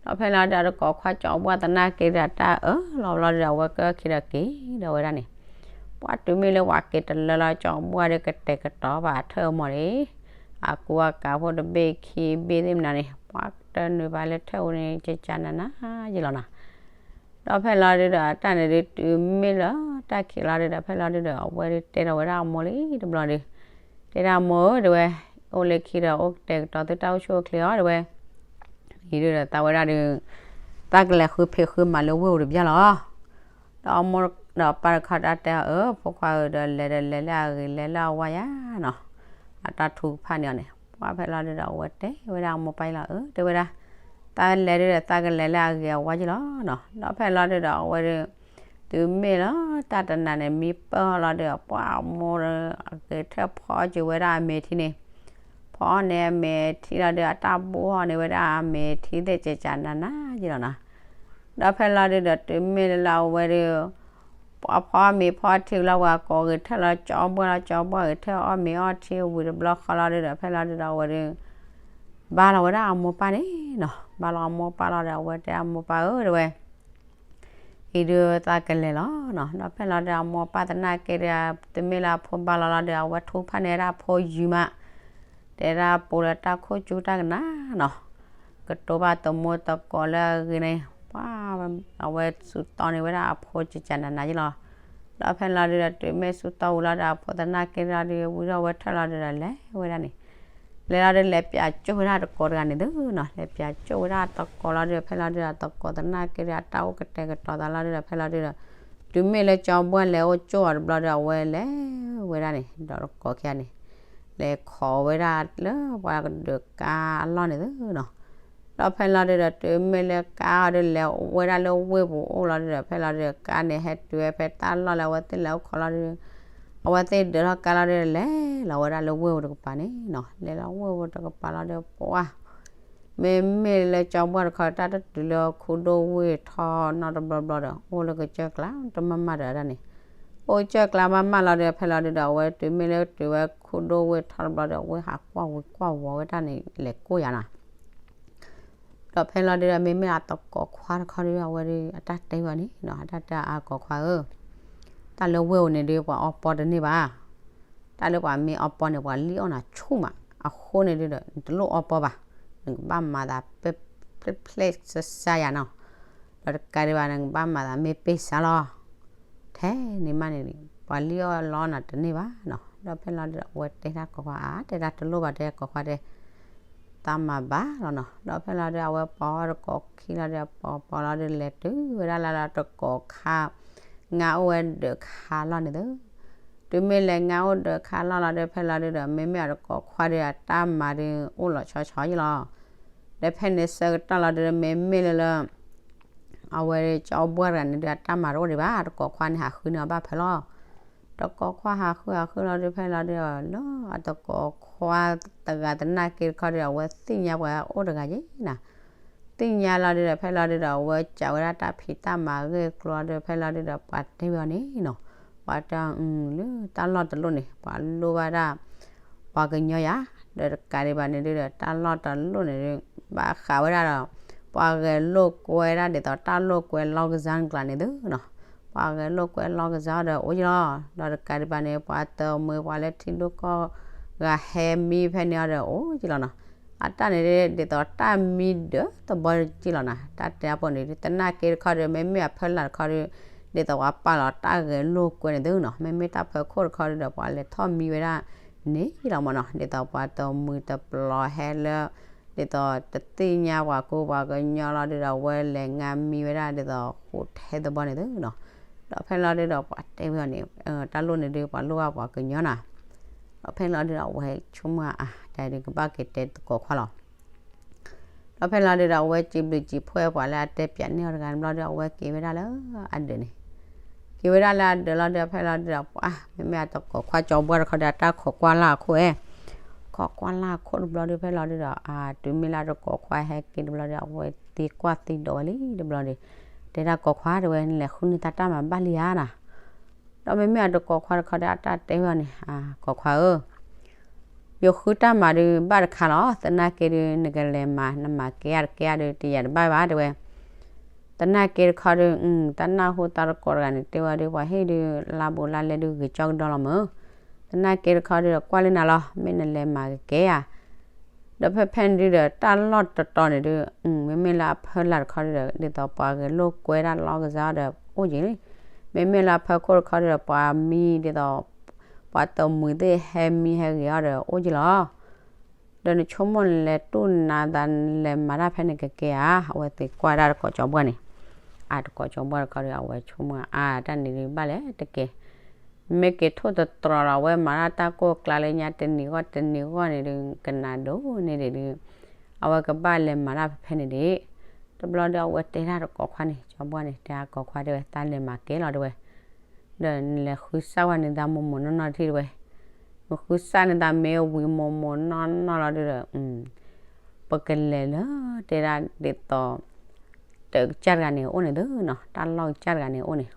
ဒီးဖဲလီၤဒုးဒီး တကိးခွါကၠီဘှါသနာ်က့ဒီး တၢ်အၢၣ်လီၤဘျီဒုးဒီး အဝဲကၢၢ်ခံဒီးက့ၤဒီးဝဲဒၣ်န့ၣ်, ပှၤတုၤမ့ၢ်လၢပှၤက့ၤတလၢလီၤ ကၠီဘှါဒီး ကတဲာ်ကတီၤပာ်ထၢၣ်ဧိၤမီၢ်န့ၣ်, အကူအကၤဖိတဘ့ၣ်ခံဘ့ၣ်သ့ၣ်မနုၤန့ၣ် ပှၤတနုာ်ဘၣ်လၢထၢၣ်ဧိၤန့ၣ် ကကနနယါလီၤနၤ. ဒီးဖဲလီၤဒုးဒီး တၢ်န့ၣ်ဒုး တုၤမ့ၢ်လၢတၢ်ခံးလီၤဒုးဒီး ဖဲလီၤဒုးဒီး အဝဲဒုးတဲဒီးဝဲဒၣ်အမိၢ်လံတဘျီဒုး, တဲဒၣ်မိၢ်ဧၢ တဲဝဲ, အိၣ်လၢခံဒီးအိၣ်ကတဲာ်ကတီၤသုတၢ်အိၣ်ဆူၣ်အိၣ်ချ့အီၤတဲဝဲ, အံၤဒုးဒီးသးဝဲဒၣ်ဒုး, သးကလဲၤဃုဖံးဃုမၤလၢဝ့ၢ်ပူၤတဘျီလီၤ. ဒီးအမိၢ်ဒီးပၢ်တခီတၢ်တဲအီၤ အၢ ဖိခွါဧၢ ဒီးလဲၤဒီးလဲၤလၢအဂ့ၤလဲၤလၢအဝါယါနီၤ, အတၢ်ထူကဖၣ်န့ၢ်အီၤန့ၣ် ပှၤဖဲလီၤဒုးဒီး အဝဲတဲဝဲဒၣ်အမိၢ်ပၢ်အံၤလီၤ အၢ တဲဝဲဒၣ်, သးလဲၤဒုးဒီး သးကလဲၤလၢအဂ့ၤအဝါယါလီၤနီၤ. ဒီးဖဲလီၤဒုးဒီး အဝဲဒုး တုၤမ့ၢ်လၢတၢ်တနၤန့ၣ် မံပၢၢ်လီၤဒုးဒီး ပှၤအမိၢ်ဒီး အဂ့ၤထၢၣ်ဖီအီၣ်က့ၤဝဲဒၣ်အမဲာ်ထံန့ၣ်, ဖီအီၣ်န့ၢ်အမဲာ်ထံလီၤဒုးဒီး အတၢ်ဘိအီၣ်န့ၢ်ဝဲဒၣ်အမဲာ်ထံသ့ၣ် ကကနနယါလီၤနီၤ. ဒီးဖဲလီၤဒုးဒီး တုၤမ့ၢ်လၢလၢအဝဲဒုး ပှၤဖီအီၣ်မ့ၤဖီအီၣ်ထံလီၤ ပှၤကိးဂ့ၤထၢၣ်လီၤကၠီဘှါလီၤ ကၠီဘှါဂ့ၤထၢၣ်အီၣ်မ့ၤအီၣ်ထံဝံၤတဘျီဃီလီၤဒုးဒီး ဖဲလီၤဒုးဒီး အဝဲဒုး ဘါလီၤဝဲဒၣ်အမိၢ်ပၢ်န့ၣ်နီၤ. ဘါလီၤအမိၢ်ပၢ်လီၤဒီး အဝဲတဲအမိၢ်ပၢ်ဧၢ တဲဝဲ အံၤဒုးသးကလဲၤလီၤနီၤ. ဒီးဖဲလီၤဒုး အမိၢ်ပၢ်သနာ်က့ဒီး တုၤမ့ၢ်လၢအဖိဘါလီၤလီၤဒီး အဝဲထူဖၣ်န့ၢ်ဝဲဒၣ်အဖိယုၢ်မး, တဲဒၣ်ပူၤလၢတၢ်ခိၣ်ကၠူတၢ်ကနၣ်နီၤ, ကတိၤဘၣ်သမူသကိးလၢအဂ့ၤန့ၣ် ပှၤ အဝဲဆူတီန့ၢ်ဝဲဒၣ်အဖိကကနနယါလီၤ. ဒီးဖဲလီၤဒုးဒီး တုၤမ့ၢ်ဆူတီဝံၤလီၤဒီး အဖိသနာ်က့လီၤဒုး ဝံထီၣ်ဝဲထၢၣ်လီၤဒုးဒီး လဲၤဝဲဒၣ်န့ၣ် လဲၤလီၤဒုး လဲၤပၠးကၠိၣ်ဝဲဒၣ်တကိးတဂၤန့ၣ်သုနီၤ, လဲၤပၠးကၠိၣ်ဝဲဒၣ်တကိးလီၤဒုး ဖဲလီၤဒုးဒီး တကိးသနာ်က့ဒီး အတၢ်အိၣ်ကတဲာ်ကတီၤသးလီၤဒုးဒီး ဖဲလီၤဒုးဒီး တုၤမ့ၢ်လၢကၠီဘှါလဲၤအိၣ်ကၠိၣ်အီၤတဘျီဒီး အဝဲလဲၤဝဲဒၣ်န့ၣ် ဒီးတကိးခံဂၤန့ၣ် လဲၤခိးဝဲဒၣ်လၢပှၤကဒုးကါအလီၢ်န့ၣ်သုနီၤ. ဒီးဖဲလီၤဒုးဒီး တုၤမ့ၢ်လၢကါအီၤဒုး လဲၤဝဲဒၣ်လၢဝ့ၢ်ပူၤအိၣ်လီၤဒုးဒီး ဖဲလီၤဒုးဒီး ကါန့ၣ်ဟဲတုၤဝဲဖဲတၢ်လီၢ်လၢအဝဲသ့ၣ်လဲၤအိၣ်ခိးလီၤဒုး အဝဲသ့ၣ်ဒၢးထီၣ်ကါလီၤဒုး လဲၤလီၤဝဲဒၣ်လၢဝ့ၢ်ပူၤတကပၤန့ၣ်နီၤ. လဲၤလီၤဝ့ၢ်ပူၤတကပၤလီၤဒုး ပှၤ မ့မ့ၢ်လၢကၠီဘှါတခီ တၢ်တတုၤလၢခူဒိၣ်ဝ့ၢ်ထီနီတဘျီဘျီဒီး အိၣ်လၢကစၢၢ်ကျါတမၤမၤဒီးဒၣ်န့ၣ်, အိၣ်ကစၢၢ်ကျါမၤမၤလီၤဒီး ဖဲလီၤဒုးဒီး အဝဲတုၤမ့ၢ်လၢတုၤဝဲခူဒိၣ်ဝ့ၢ်ထီတဘျီဒီး အဝဲဟးကွၢ်ဝံၤကွၢ်ဝီၤဝဲဒၣ်န့ၣ် လဲၤကိၢ်ယါနီၤ. ဒီးဖဲလီၤဒုးဒီး မ့မ့ၢ်အသကိးခွါတခီဒုး အဝဲဒုး အတၢ်တဲဝဲန့ၣ်နီၤ, အတၢ်တဲအါ ကိးခွါဧၢ, တၢ်လၢဝ့ၢ်ဧိၤန့ၣ်ဒုး ပှၤအီပီတန့ၢ်ဘၣ်. တၢ်လၢပှၤမ့ၢ်အီပီန့ၣ် ပှၤလံၣ်အီၣ်နၤဆူၣ်မး, အဃိန့ၣ်ဒုးဒီး နတလိၣ်အီပီဘၣ်, နကဘၣ်မၤသး ဖျဲၣ်ဖျဲၣ်စါစါယါနီၤ. ဒီးတကးဒံးဘၣ် နကဘၣ်မၤသးမ့ၢ်ပ့ၢ်စါလီၤ. ထဲန့ၣ်မးန့ၣ် ပှၤလံၣ်အီၣ်လီအီၣ်နၤတန့ၢ်ဘၣ်နီၤ. ဒီးဖဲလီၤဒုးဒီး အဝဲတဲဒၣ်ကိးခွါအါ တဲဒၣ်တလိၣ်ဘၣ် တဲကိးခွါတဲ သးမၤဘၣ်လီၤနီၤ. ဒီးဖဲလီၤဒုး အဝဲပိာ်အီၣ်တကိးခံလီၤဒီး ပိာ်ပိာ်လီၤဒုး လဲၤတုၤဝဲဒၣ်လၢတကိးခါ ငါအိၣ်ဝဲဒၢးခါလီၢ်န့ၣ်သု. တုၤမ့ၢ်လဲၤငါအိၣ်ဒၢးခါလီၢ်လီၤဒီး ဖဲလီၤဒုးဒီး မ့မ့ၢ်အတကိးခွါဒီး အတၢ်မၤဒုးအိၣ်လီၤဆီဆီယါလီၤ. ဒီးဖဲန့ၣ်ဆၢကတီၢ်လီၤဒုး မ့မ့ၢ်လၢလၢ အဝဲကၠီဘှါတဂၤန့ၣ်ဒုး အတၢ်မၤတအိၣ်ဒံးဘၣ်, တကိးခွါန့ၣ်ဟးဃုန့ၢ်အီၤဘၣ်ဖဲလီၤ. တကိးခွါဟးဃုဟးဃုလီၤဒုး ဖဲလီၤဒုး လၢအတကိးခွါတဂၤသနာ်က့တခီဒီး အဝဲသ့ၣ်ညါပှၤအိၣ်တဂၤယဲနၤ. သ့ၣ်ညါလီၤဒုးဒီး ဖဲလီၤဒုးဒီး အဝဲစံးဝဲဒၣ်တၢ်ဖံးတၢ်မၤအဂ့ၢ်အကျိၤလီၤဒုး ဖဲလီၤဒုးဒီး ပှၤတဲဝဲအီၤန့ၣ်နီၤ, ပှၤတဲအီၤ လၢတၢ်လီၢ်တလိၣ်န့ၣ် ပှၤလိၣ်ဘၣ်ဒၣ် ပှၤကညီယါ, ဒီးတကးဒံးဘၣ်န့ၣ်ဒုးဒီး တၢ်လီၢ်တလိၣ်န့ၣ်ဒုး ဘၣ်ဃးဝဲဒၣ်ဒီး ပှၤဂဲၤလိာ်ကွဲဒၣ်ဒ်သိးတၢ်လိာ်ကွဲလီၢ်ကစၢ်န့ၣ်ကျါန့ၣ်သုနီၤ, ပှၤဂဲၤလိာ်ကွဲလီၢ်ကစၢ်ဒီးအိၣ်ယံလီၤ. ဒီးတကးဒံးဘၣ်န့ၣ် ပှၤတမုာ်ပှၤလၢထံဒိၣ်ကီၢ်ဂၤဟဲမံဖဲန့ၣ်အီၤဒီးအိၣ်ယံလီၤနီၤ. အတၢ်န့ၣ်ဒ်သိးတၢ်မံဒၢတဘီယံလီၤနီၤ. တၢ်တဲအပူၤန့ၣ်ဒ်သနာ်က့တခီဒီး မ့မ့ၢ်အဖၢလာ်တခီဒီး ဒ်သိးပှၤပာ်လီၤတၢ်ဂဲၤလိာ်ကွဲန့ၣ်သုနီၤ. မ့မ့ၢ်တၢ်ဖၢခိၣ်တခီဒီး ပှၤလဲၤထီၣ်မံဝဲဒၣ်န့ၣ်ယံလီၤမၢ်နီၤ. ဒ်သိးပှၤတမုာ်တပျီၤဟဲလၢ ဒ်သိးတသ့ၣ်ညါပှၤကူပှၤကညီလီၤဒုဒီး အဝဲလဲၤငါမံဝဲဒၣ်ဒ်သိးဃိးထဲသဘီန့ၣ်သုနီၤ. ဒီးဖဲလီၤဒုဒီးပှၤတဲဝဲအီၤန့ၣ် တၢ်လိၣ်န့ၣ်ဒုးပှၤလိၣ်ဘၣ်ပှၤကညီနီၤ. ဒီးဖဲလီၤဒုဒီးအဝဲဆိကမိၣ်အါ တၢ်ဒုးကဘၣ်က့ၤတဲသကိးခွါလီၤ. ဒီးဖဲလီၤဒုဒီးအဝဲစံးဘျုးစံးဖှိၣ်ပှၤလၢအတဲပၠးန့ၢ်အီၤတဂၤန့ၣ်ဘျီဒီး အဝဲက့ၤဝဲဒၣ်လၢအဒၢးန့ၣ်, က့ၤဝဲဒၣ်လၢအဒၢးလီၤဒုဒီး ဖဲလီၤဒုဒီးပှၤ မ့မ့ၢ်အတကိးခွါကၠီဘှၢ်တခီဒီး အတၢ်ခိးကွၢ်လၢ်အခိၣ်အဲ ခိးကွၢ်လၢ်အခိၣ်တဘျီဒု ဖဲလီၤဒုဒီး အတုၤမ့ၢ်လၢတကိးခွါဟဲက့ၤတဘျီဒီး အဝဲသံကွၢ်သံဒိးဝဲလံတဘျီဒီး တဲဒၣ်ကိးခွါတဲဝဲ နလဲၤဃုန့ၢ်တၢ်တၢ်မၤဘၣ်လံဧါနီၤ. ဒီးမ့မ့ၢ်အတကိးခွါတခီဒီး အတၢ်တဲဝဲအီၤန့ၣ် အကိးခွါဧၢ ယဃုတၢ်မၤဒုးဘၣ်တခါလီၤ. သနာ်က့ဒုး နကလဲၤမၤ နမၤကဲဧါတကဲဧါဒုး တယၤတဘၣ်ဘၣ်တဲဝဲ. သနာ်က့တခီဒုး တၢ်နၢ်ဟူသးတကိးတဂၤန့ၣ် တဲဝဲဒုး ပှၤဟ့ၣ်ဒုး လါဘူးလါလဲဒုး ဂ့ၤကၠီကဒီလီၤမၢ်. သနာ်က့တခီဒုးဒီး ကွၢ်လၢနၤလီၤ မ့ၢ်နလဲၤမၤကကဲဧါ ဒီးဖဲဖဲန့ၣ်ဒုးဒီး တၢ်လီၢ်တတီၤန့ၣ်ဒုး မ့မ့ၢ်လၢအဖၢလာ်တခီဒုးဒီး ဒ်သိးပှၤဂဲၤလိာ်ကွဲဒၣ်လီၢ်ကစၢ်ဒီးအိၣ်က့ၤလံ. မ့မ့ၢ်လၢအဖၢခိၣ်တခီဒုးဒီး ပှၤမံဒ်သိး ပှၤတမုာ်သ့ၣ်ဟဲမံဟဲဂ့ၤအီၤဒီးအိၣ်က့ၤလီၤ. ဒီးနဆိကမိၣ်နလဲၤတူၢ်နၤသး နလဲၤမၤတၢ်ဖဲန့ၣ်ကကဲဧါ. အဝဲသံကွၢ်ဒၣ်တကိးကၠီဘှၢ်န့ၣ်, အတကိးကၠီဘှၢ်တခီဒုး အဝဲဆိကမိၣ်အါ တၢ်န့ၣ်ဒုးဘၣ်လဲၣ်တကဲ မ့ၢ်က့ၤထိၣ်သတြီၤဒီး အဝဲမၤတၢ်တၢ်ကိၢ်ကျါလၢညါတနံၤဂီၢ်တနံၤဂီၢ်န့ၣ်ဒုး ကနၣ်ဒိၣ်န့ၣ်ဒံးဒုး အဝဲကဘၣ်လဲၤမၤတၢ်ဖဲဖဲန့ၣ်ဒံး. တဘျီဒီးအဝဲတဲဒၣ်တကိးခွါန့ၣ် ကၠီဘှၢ်န့ၣ် တဲအကိးခွါတဲဝဲ တၢ်လဲၤမၤကဲလီၤတဲဝဲ ဒီးနလဲၤဃုစၢ်ဝဲန့ၣ်သးမိၢ်မိၢ်နီၢ်နီၢ်တထံၣ်တဲဝဲ, နဃုစၢ်န့ၣ်သးမ့ၢ်ဝံၤမိၢ်မိၢ်နီၢ်နီၢ်လီၤဒုးဒီး ပကလဲၤလၢတဲဒၣ်ဒ်သိး တၢ်ကစၢ်တဂၤန့ၣ်အိၣ်န့ၣ်သုနီၤ, တၢ်လီၢ်ကစၢ်တဂၤန့ၣ်အိၣ်န့ၣ်,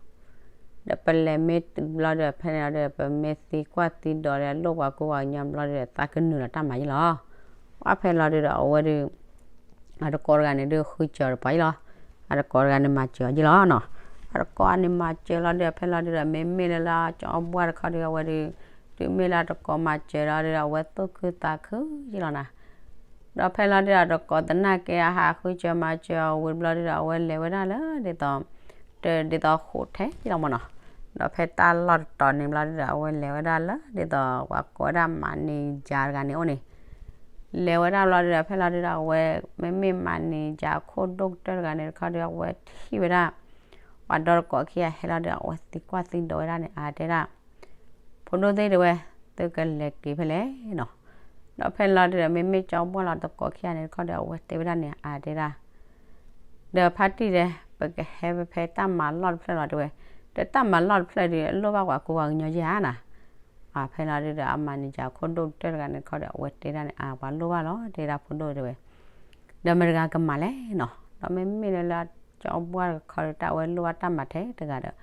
ဒီးပလဲၤမ့ၢ်တုၤဘျီဒီး ဖဲန့ၣ်လီၤဒီး ပမ့ၢ်သံကွၢ်သံဒိးဒီး လိၣ်ပှၤကူပှၤကညီဘျီဒီး သးကနုာ်လီၤတၢ်မၤယံလီၤ. ပှၢ်ဖဲလီၤဒုးဒီး အဝဲဒုး အတကိးတဂၤန့ၣ်ဒုး ဃုစၢၤတပှၤယံလီၤ. အတကိးတဂၤန့ၣ် မၤစၢၤအီၤယံလီၤနီၤ. အတကိးန့ၣ်မၤစၢၤလီၤဒုး ဖဲလီၤဒုးဒီး မ့မ့ၢ်လၢလၢကၠီဘှၢ်တခီဒုး အဝဲဒုး တုၤမ့ၢ်လၢအတကိးမၤစၢၤလီၤဒုးဒီး အဝဲသူၣ်ခုသးခုယံလီၤနီၤ. ဒီးဖဲလီၤဒုးဒီး အတကိးသနာ်က့ အဟးဃုစၢၤမၤစၢၤအီၤဝံၤတဘျီဒုးဒီး အဝဲလဲၤဝဲဒၣ်လၢဒ်သိး တဒ်သိးဃိးထဲယံလီၤမၢ်နီၤ. ဒီးဖဲတၢ်လီၢ်တတီၤန့ၣ်ဘျီဒုးဒီး အဝဲလဲၤဝဲဒၣ်လၢဒ်သိးပှၤကိးဝဲဒၣ် manager တဂၤန့ၣ်အိၣ်န့ၣ် လဲၤဝဲဒၣ်ဘျီဒုးဒီး ဖဲလီၤဒုးဒီး အဝဲ မ့မ့ၢ် manager အခိၣ်ဒိၣ်ကတၢၢ်တဂၤန့ၣ်တခီဒီး အဝဲထံၣ်ဝဲဒၣ် ပှၤဒီတကိးခံဂၤဟဲလီၤဒီး အဝဲသံကွၢ်သံဒိးဝဲဒၣ်န့ၣ် အါတဲဒၣ် ဖိဒိၣ်သ့ၣ်တဲဝဲ သုကလဲၤက့ၤဖဲလဲၣ်နီၤ. ဒီးဖဲလီၤဒုးဒီး မ့မ့ၢ်ကၠီဘှၢ်လီၤတကိးခံဂၤန့ၣ်တခီဒီး အဝဲတဲဝဲဒၣ်န့ၣ် အါတဲဒၣ် ဒီးဖါတံၢ်ဒီး ပကဟဲဖဲဖဲတၢ်မၤလီၢ်တဖျၢၣ်လီၤတဲဝဲ, ဒီးတၢ်မၤလီၢ်တဖျၢၣ်ဒီး အလိၣ်ဘၣ်ပှၤကူပှၤကညီယဲၢ်ဧါနီၤ. ဖဲလီၤဒုးဒီး အ manager ခိၣ်ဒိၣ်ကတၢၢ်တဂၤန့ၣ်တခီဒီး အဝဲတဲဒၣ်န့ၣ် အါ ပှၤလိၣ်ဘၣ်လီၤ တဲဒၣ်ဖိဒိၣ်တဲဝဲ, ဒီးမတၤတဂၤကမၤလဲၣ်နီၤ. ဒီးမ့မ့ၢ်လၢလၢကၠီဘှၢ်တခီဒီး တၢ်အဝဲလိၣ်ဘၣ်တၢ်မၤထဲတဂၤဒီး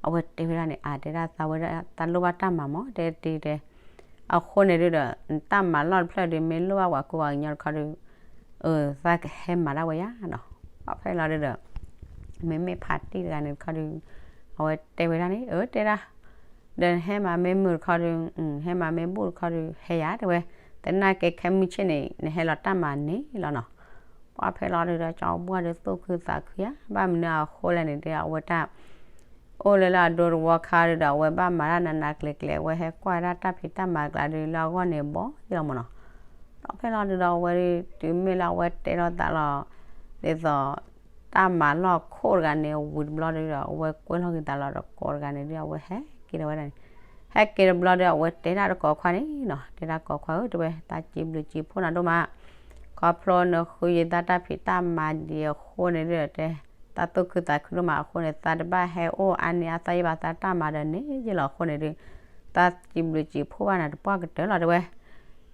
အဝဲတဲဝဲဒၣ်န့ၣ် အါတဲဒၣ်သးဝဲဒၣ် တၢ်လိၣ်ဘၣ်တၢ်မၤမၢ် တဲတံၤတဲ အဃိန့ၣ်ဒုးဒီး တၢ်မၤလီၢ်တဖျၢၣ်ဒုး မ့ၢ်လိၣ်ဘၣ်ပှၤကူပှၤကညီတခီဒီး အသးကဟဲမၤဒၣ်ဝဲယါနီၤ. ပှၢ်ဖဲလီၤဒုးဒီး မ့မ့ၢ်ဖါတံၢ်တဂၤန့ၣ်တခီဒီး အဝဲတဲဝဲဒၣ်န့ၣ် အၢ တဲဒၣ် ဒီးနဟဲမၤမ့ၢ်မုာ်တခီဒီး ဟဲမၤမ့ၢ်ဘူၣ်တခီဒီး ဟဲယၤတဲဝဲ, သနာ်က့ခဲမုၢ်ဆ့ၣ်န့ၣ် နဟဲလီၤတၢ်မၤန့ၣ်လီၤနီၤ. ပှၢ်ဖဲလီၤဒုးဒီး ကၠီဘှၢ်ဒီးသူၣ်ခုသးခုယါ ဘၣ်မနုၤအဃိလဲၣ်န့ၣ်ဒီး အဝဲတၢ် အိၣ်လၢလၢအဒိတဝီခါဒုးဒီး အဝဲဘၣ်မၤတၢ်နးနးကျဲၤကျဲၤ အဝဲဟဲကွၢ်ဝဲဒၣ်တၢ်ဖံးတၢ်မၤကျါဒုး လၢအဂီၢ်န့ၣ်ဘီယလီၤမၢ်နီၤ. ဒီးဖဲလီၤဒုးဒီး အဝဲဒုး တုၤမ့ၢ်လၢအဝဲတဲထီၣ်သးလီၤ ဒ်သိး တၢ်မၤလီၢ်ခိၣ်တဂၤန့ၣ် ဝံၤတဘျီဒုးဒီး အဝဲကွဲလီၤက့ၤသးလီၤတကိးတဂၤန့ၣ်ဒုး အဝဲဟဲက့ၤဒီးဝဲဒၣ်န့ၣ်, ဟဲက့ၤတဘျီဒီး အဝဲတဲဒၣ်တကိးခွါန့ၣ်နီၤ, တဲဒၣ်ကိးခွါဧၢ တဲဝဲ သးစံးဘျုးစံးဖှိၣ်နၤဒိၣ်မး ခီဖျိနဃုယသးတၢ်ဖံးတၢ်မၤဒံးအဃိန့ၣ်ဒုး တဲ သးသူၣ်ခုသးခုဒိၣ်မးအဃိန့ၣ် သးတဘၣ်ဟဲအိၣ်အါန့ၢ်အသးယဘၣ်သးတၢ်မၤဒီးန့ၣ်ယလီၤအဃိန့ၣ်ဒုး သးစံးဘျုးစံးဖှိၣ်ဘၣ်နၤတပှၢ်ကတၢၢ်လီၤတဲဝဲ.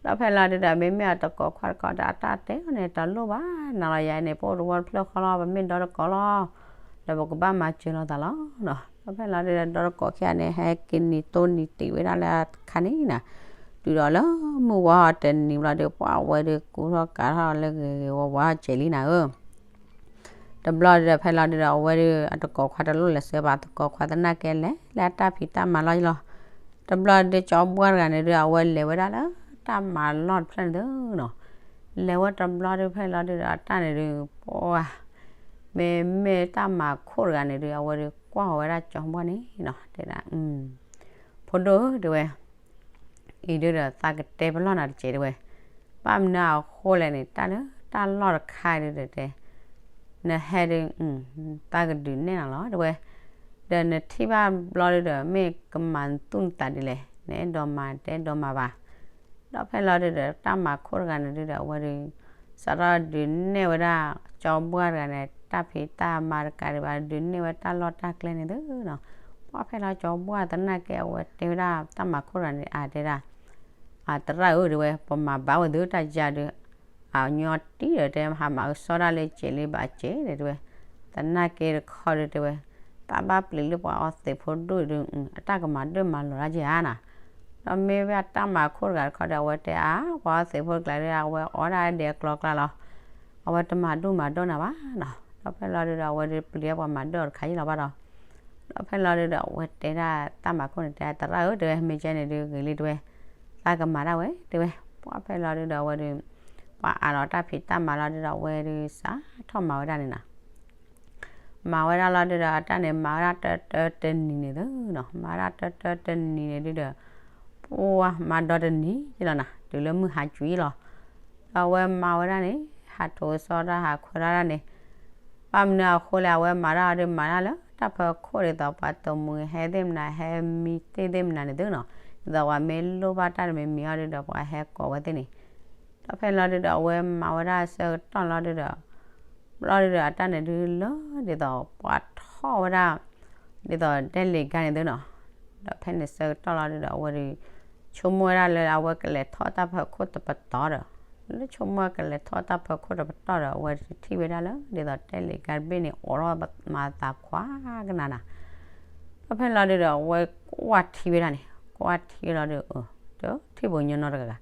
ဒီးဖဲလီၤဒုးဒီး မ့မ့ၢ်အတကိးခွါတကိးဒီး အတၢ်တဲအီၤန့ၣ် တလိၣ်ဘၣ်နၤလီၤ ယၤန့ၣ် ပအိၣ်တဝီတဖျၢၣ်ဃီလီၤ ပမ့ၢ်ဒီတကိးလီၤ ဒီးပကဘၣ်မၤစၢၤလိာ်သးလီၤနီၤ. ဒီးဖဲလီၤဒုးဒီး ဒီတကိးခံဂၤန့ၣ် ဟဲက့ၤနံၤတိၢ်နံၤတ့ၢ်ဝဲဒၣ်လၢအခါန့ၣ်နီၤ, တုၤဒီးလၢမုၢ်ဝါတနံၤဘျီဒီး ပှၢ်ဝဲဒီးကူထီၣ်ကၤထီၣ်လၢဂ့ၤဂ့ၤဝါဝါစဲးလံနၤဧၢ. တဘျီဒီးဖဲလီၤဒုဒီး အဝဲဒုး အတကိးခွါတလိၣ်လဲၤဆှၢဘၣ်, တကိးခွါသနာ်က့လဲၤလၢအတၢ်ဖံးတၢ်မၤလီၢ်ယလီၤ. တဘျီဒုး ကၠီဘှါတဂၤန့ၣ်ဒုး အဝဲလဲၤဝဲဒၣ်လၢ တၢ်မၤလီၢ်တဖျၢၣ်န့ၣ်ဒုးနီၤ, လဲၤဝဲတဘျီဒုး ဖဲလီၤဒုဒီး အတၢ်န့ၣ်ဒုး ပှၤ မ့မ့ၢ်တၢ်မၤခိၣ်တဂၤန့ၣ်ဒုး အဝဲဒုးကွၢ်ဃီၤဝဲဒၣ်ကၠီဘှါန့ၣ်နီၤ, တဲဒၣ် ဖိဒိၣ်ဧၢ တဲဝဲ အံၤဒုဒီး သးကတဲပလီၢ်နၤတစဲး တဲဝဲ, ဘၣ်မနုၤအဃိလဲၣ်န့ၣ် တၢ်လၢတၢ်လီၢ်တခါဒုဒီးတဲ နဟဲဒုး သးကဒုးနဲၣ်နၤလီၤ တဲဝဲ, ဒီးနထံၣ်ဘၣ်ဘျီဒုဒီး မ့ၢ်ကမၤသူၣ်နသးဒ်လဲၣ်, နအဲၣ်ဒိးမၤတအဲၣ်ဒိးမၤဘၣ်. ဒီးဖဲလီၤဒုဒီး တၢ်မၤခိၣ်တဂၤန့ၣ်ဒုဒီး အဝဲဒုး စးထီၣ်ဒုးနဲၣ်ဝဲဒၣ် ကၠီဘှါတဂၤန့ၣ် တၢ်ဖံးတၢ်မၤတကးဒံးဘၣ် ဒုးနဲၣ်ဝဲတၢ်လီၢ်တၢ်ကျဲန့ၣ်ဒုနီၤ, ပှၤဖဲလီၤကၠီဘှါသနာ်က့ အဝဲတဲဝဲဒၣ်တၢ်မၤခိၣ်တဂၤန့ၣ် အတဲဒၣ် အသရၣ်ဧၢ တဲဝဲ ပမၤဘၣ်ဝဲသုတၢ်ယါဒုး, အညီတံၢ်ဒီးတဲ ဟးမၤအုးစီဒၣ်လၢစဲးလံဘၣ်စဲးဒီးတဲဝဲ, သနာ်က့တခီဒုတဲဝဲ, သးဘၣ်ပျံၤလၢပှၤအီသံးဖိဒိၣ်ဒုး အတၢ်ကမၤဒိၣ်မၤလီၤဒၣ်က့ၤဧါနီၤ, ဒီးမ့ၢ်ဝဲတၢ်မၤခိၣ်တဂၤတခီဒီး အဝဲတဲအါ ပှၤအီသံးဖိတကျါဒီး အဝဲအီဒၣ်ဒဲးအကျီကျါလီၤ, အဝဲတမၤဒိၣ်မၤဒိၣ်နၤဘၣ်နီၤ, ဒီးဖဲလီၤဒုဒီး အဝဲဒုးပျံၤပှၤမၤဒိၣ်အီၤတခါယံလီၤဘၣ်ဒီး ဒီးဖဲလီၤဒုဒီး အဝဲတဲဒၣ်တၢ်မၤခိၣ်န့ၣ် တဲသရၣ်ဧၢ တဲဝဲ မ့ၢ်ကဲန့ၣ်ဒုးဂ့ၤလံတဲဝဲ, သးကမၤဒၣ်ဝဲတဲဝဲ, ပှၤဖဲလီၤဒုဒီး အဝဲဒုး ပှၤအးလီၤတၢ်ဖံးတၢ်မၤလီၤဒုဒီး အဝဲဒုးစးထီၣ်မၤဝဲဒၣ်န့ၣ်နီၤ မၤဝဲဒၣ်လီၤဒုဒီး အတၢ်န့ၣ် မၤဝဲဒၣ်တၢတၢတနံၤန့ၣ်သုနီၤ, မၤဝဲဒၣ်တၢတၢတနံၤန့ၣ်ဒုဒီး ပှၤမၤဒီတနံၤယံလီၤနီၤ, တုၤလၢမုၢ်ဟါကွံာ်ယံလီၤ, ဒီးအဝဲမၤဝဲဒၣ်န့ၣ် ဟးတိၤစီတၢ် ဟးခွဲးတၢ်ဒၣ်န့ၣ်, ဘၣ်မနုၤအဃိလဲၣ် အဝဲမၤတၢ်အီၤဒုး မၤတၢ်လၢတၢ်ဖီခိၣ်ဒ်သိး ပှၤတမှံၤဟဲသ့ၣ်မနၤ ဟဲမံသ့ၣ်သ့ၣ်မနၤန့ၣ်သုနီၤ, ဒ်သိးပှၤမ့ၢ်လိၣ်ဘၣ်တၢ်တမံၤမံၤအီၤဒုဒီး ပှၤဟဲကိးဝဲသ့ၣ်န့ၣ်, ဒီးဖဲလီၤဒုဒီး အဝဲမၤဝဲဒၣ်ဆၢကတီၢ်လီၤဒုဒီး ဘျီဒုဒီး အတၢ်န့ၣ်ဒုလၢ ဒ်သိးပှၤထီၣ်ဝဲဒၣ် ဒ်သိးဒဲလ့ကါန့ၣ်သုနီၤ, ဒီးဖဲန့ၣ်ဆၢကတီၢ်လီၤဒုဒီး အဝဲဒုး ဆိကမိၣ်ဝဲဒၣ်လၢအဝဲကလဲၤထီၣ်တၢ်ဖီခိၣ်တပတီၢ်ဒီး လၢဆိကမိၣ်ကလဲၤထီၣ်တၢ်ဖီခိၣ်တပတီၢ်ဒီး အဝဲထံၣ်ဝဲဒၣ်လၢ ဒ်သိးဒဲလ့ကါတဘ့ၣ်န့ၣ် အိးထီၣ်မၤသးခွါကနၤနီၤ, ဒီးဖဲလီၤဒုဒီး အဝဲကွၢ်ထံဝဲဒၣ်န့ၣ် ကွၢ်ထံဝဲလီၤဒုး တထံၣ်ပှၤကညီနီတဂၤဂၤ,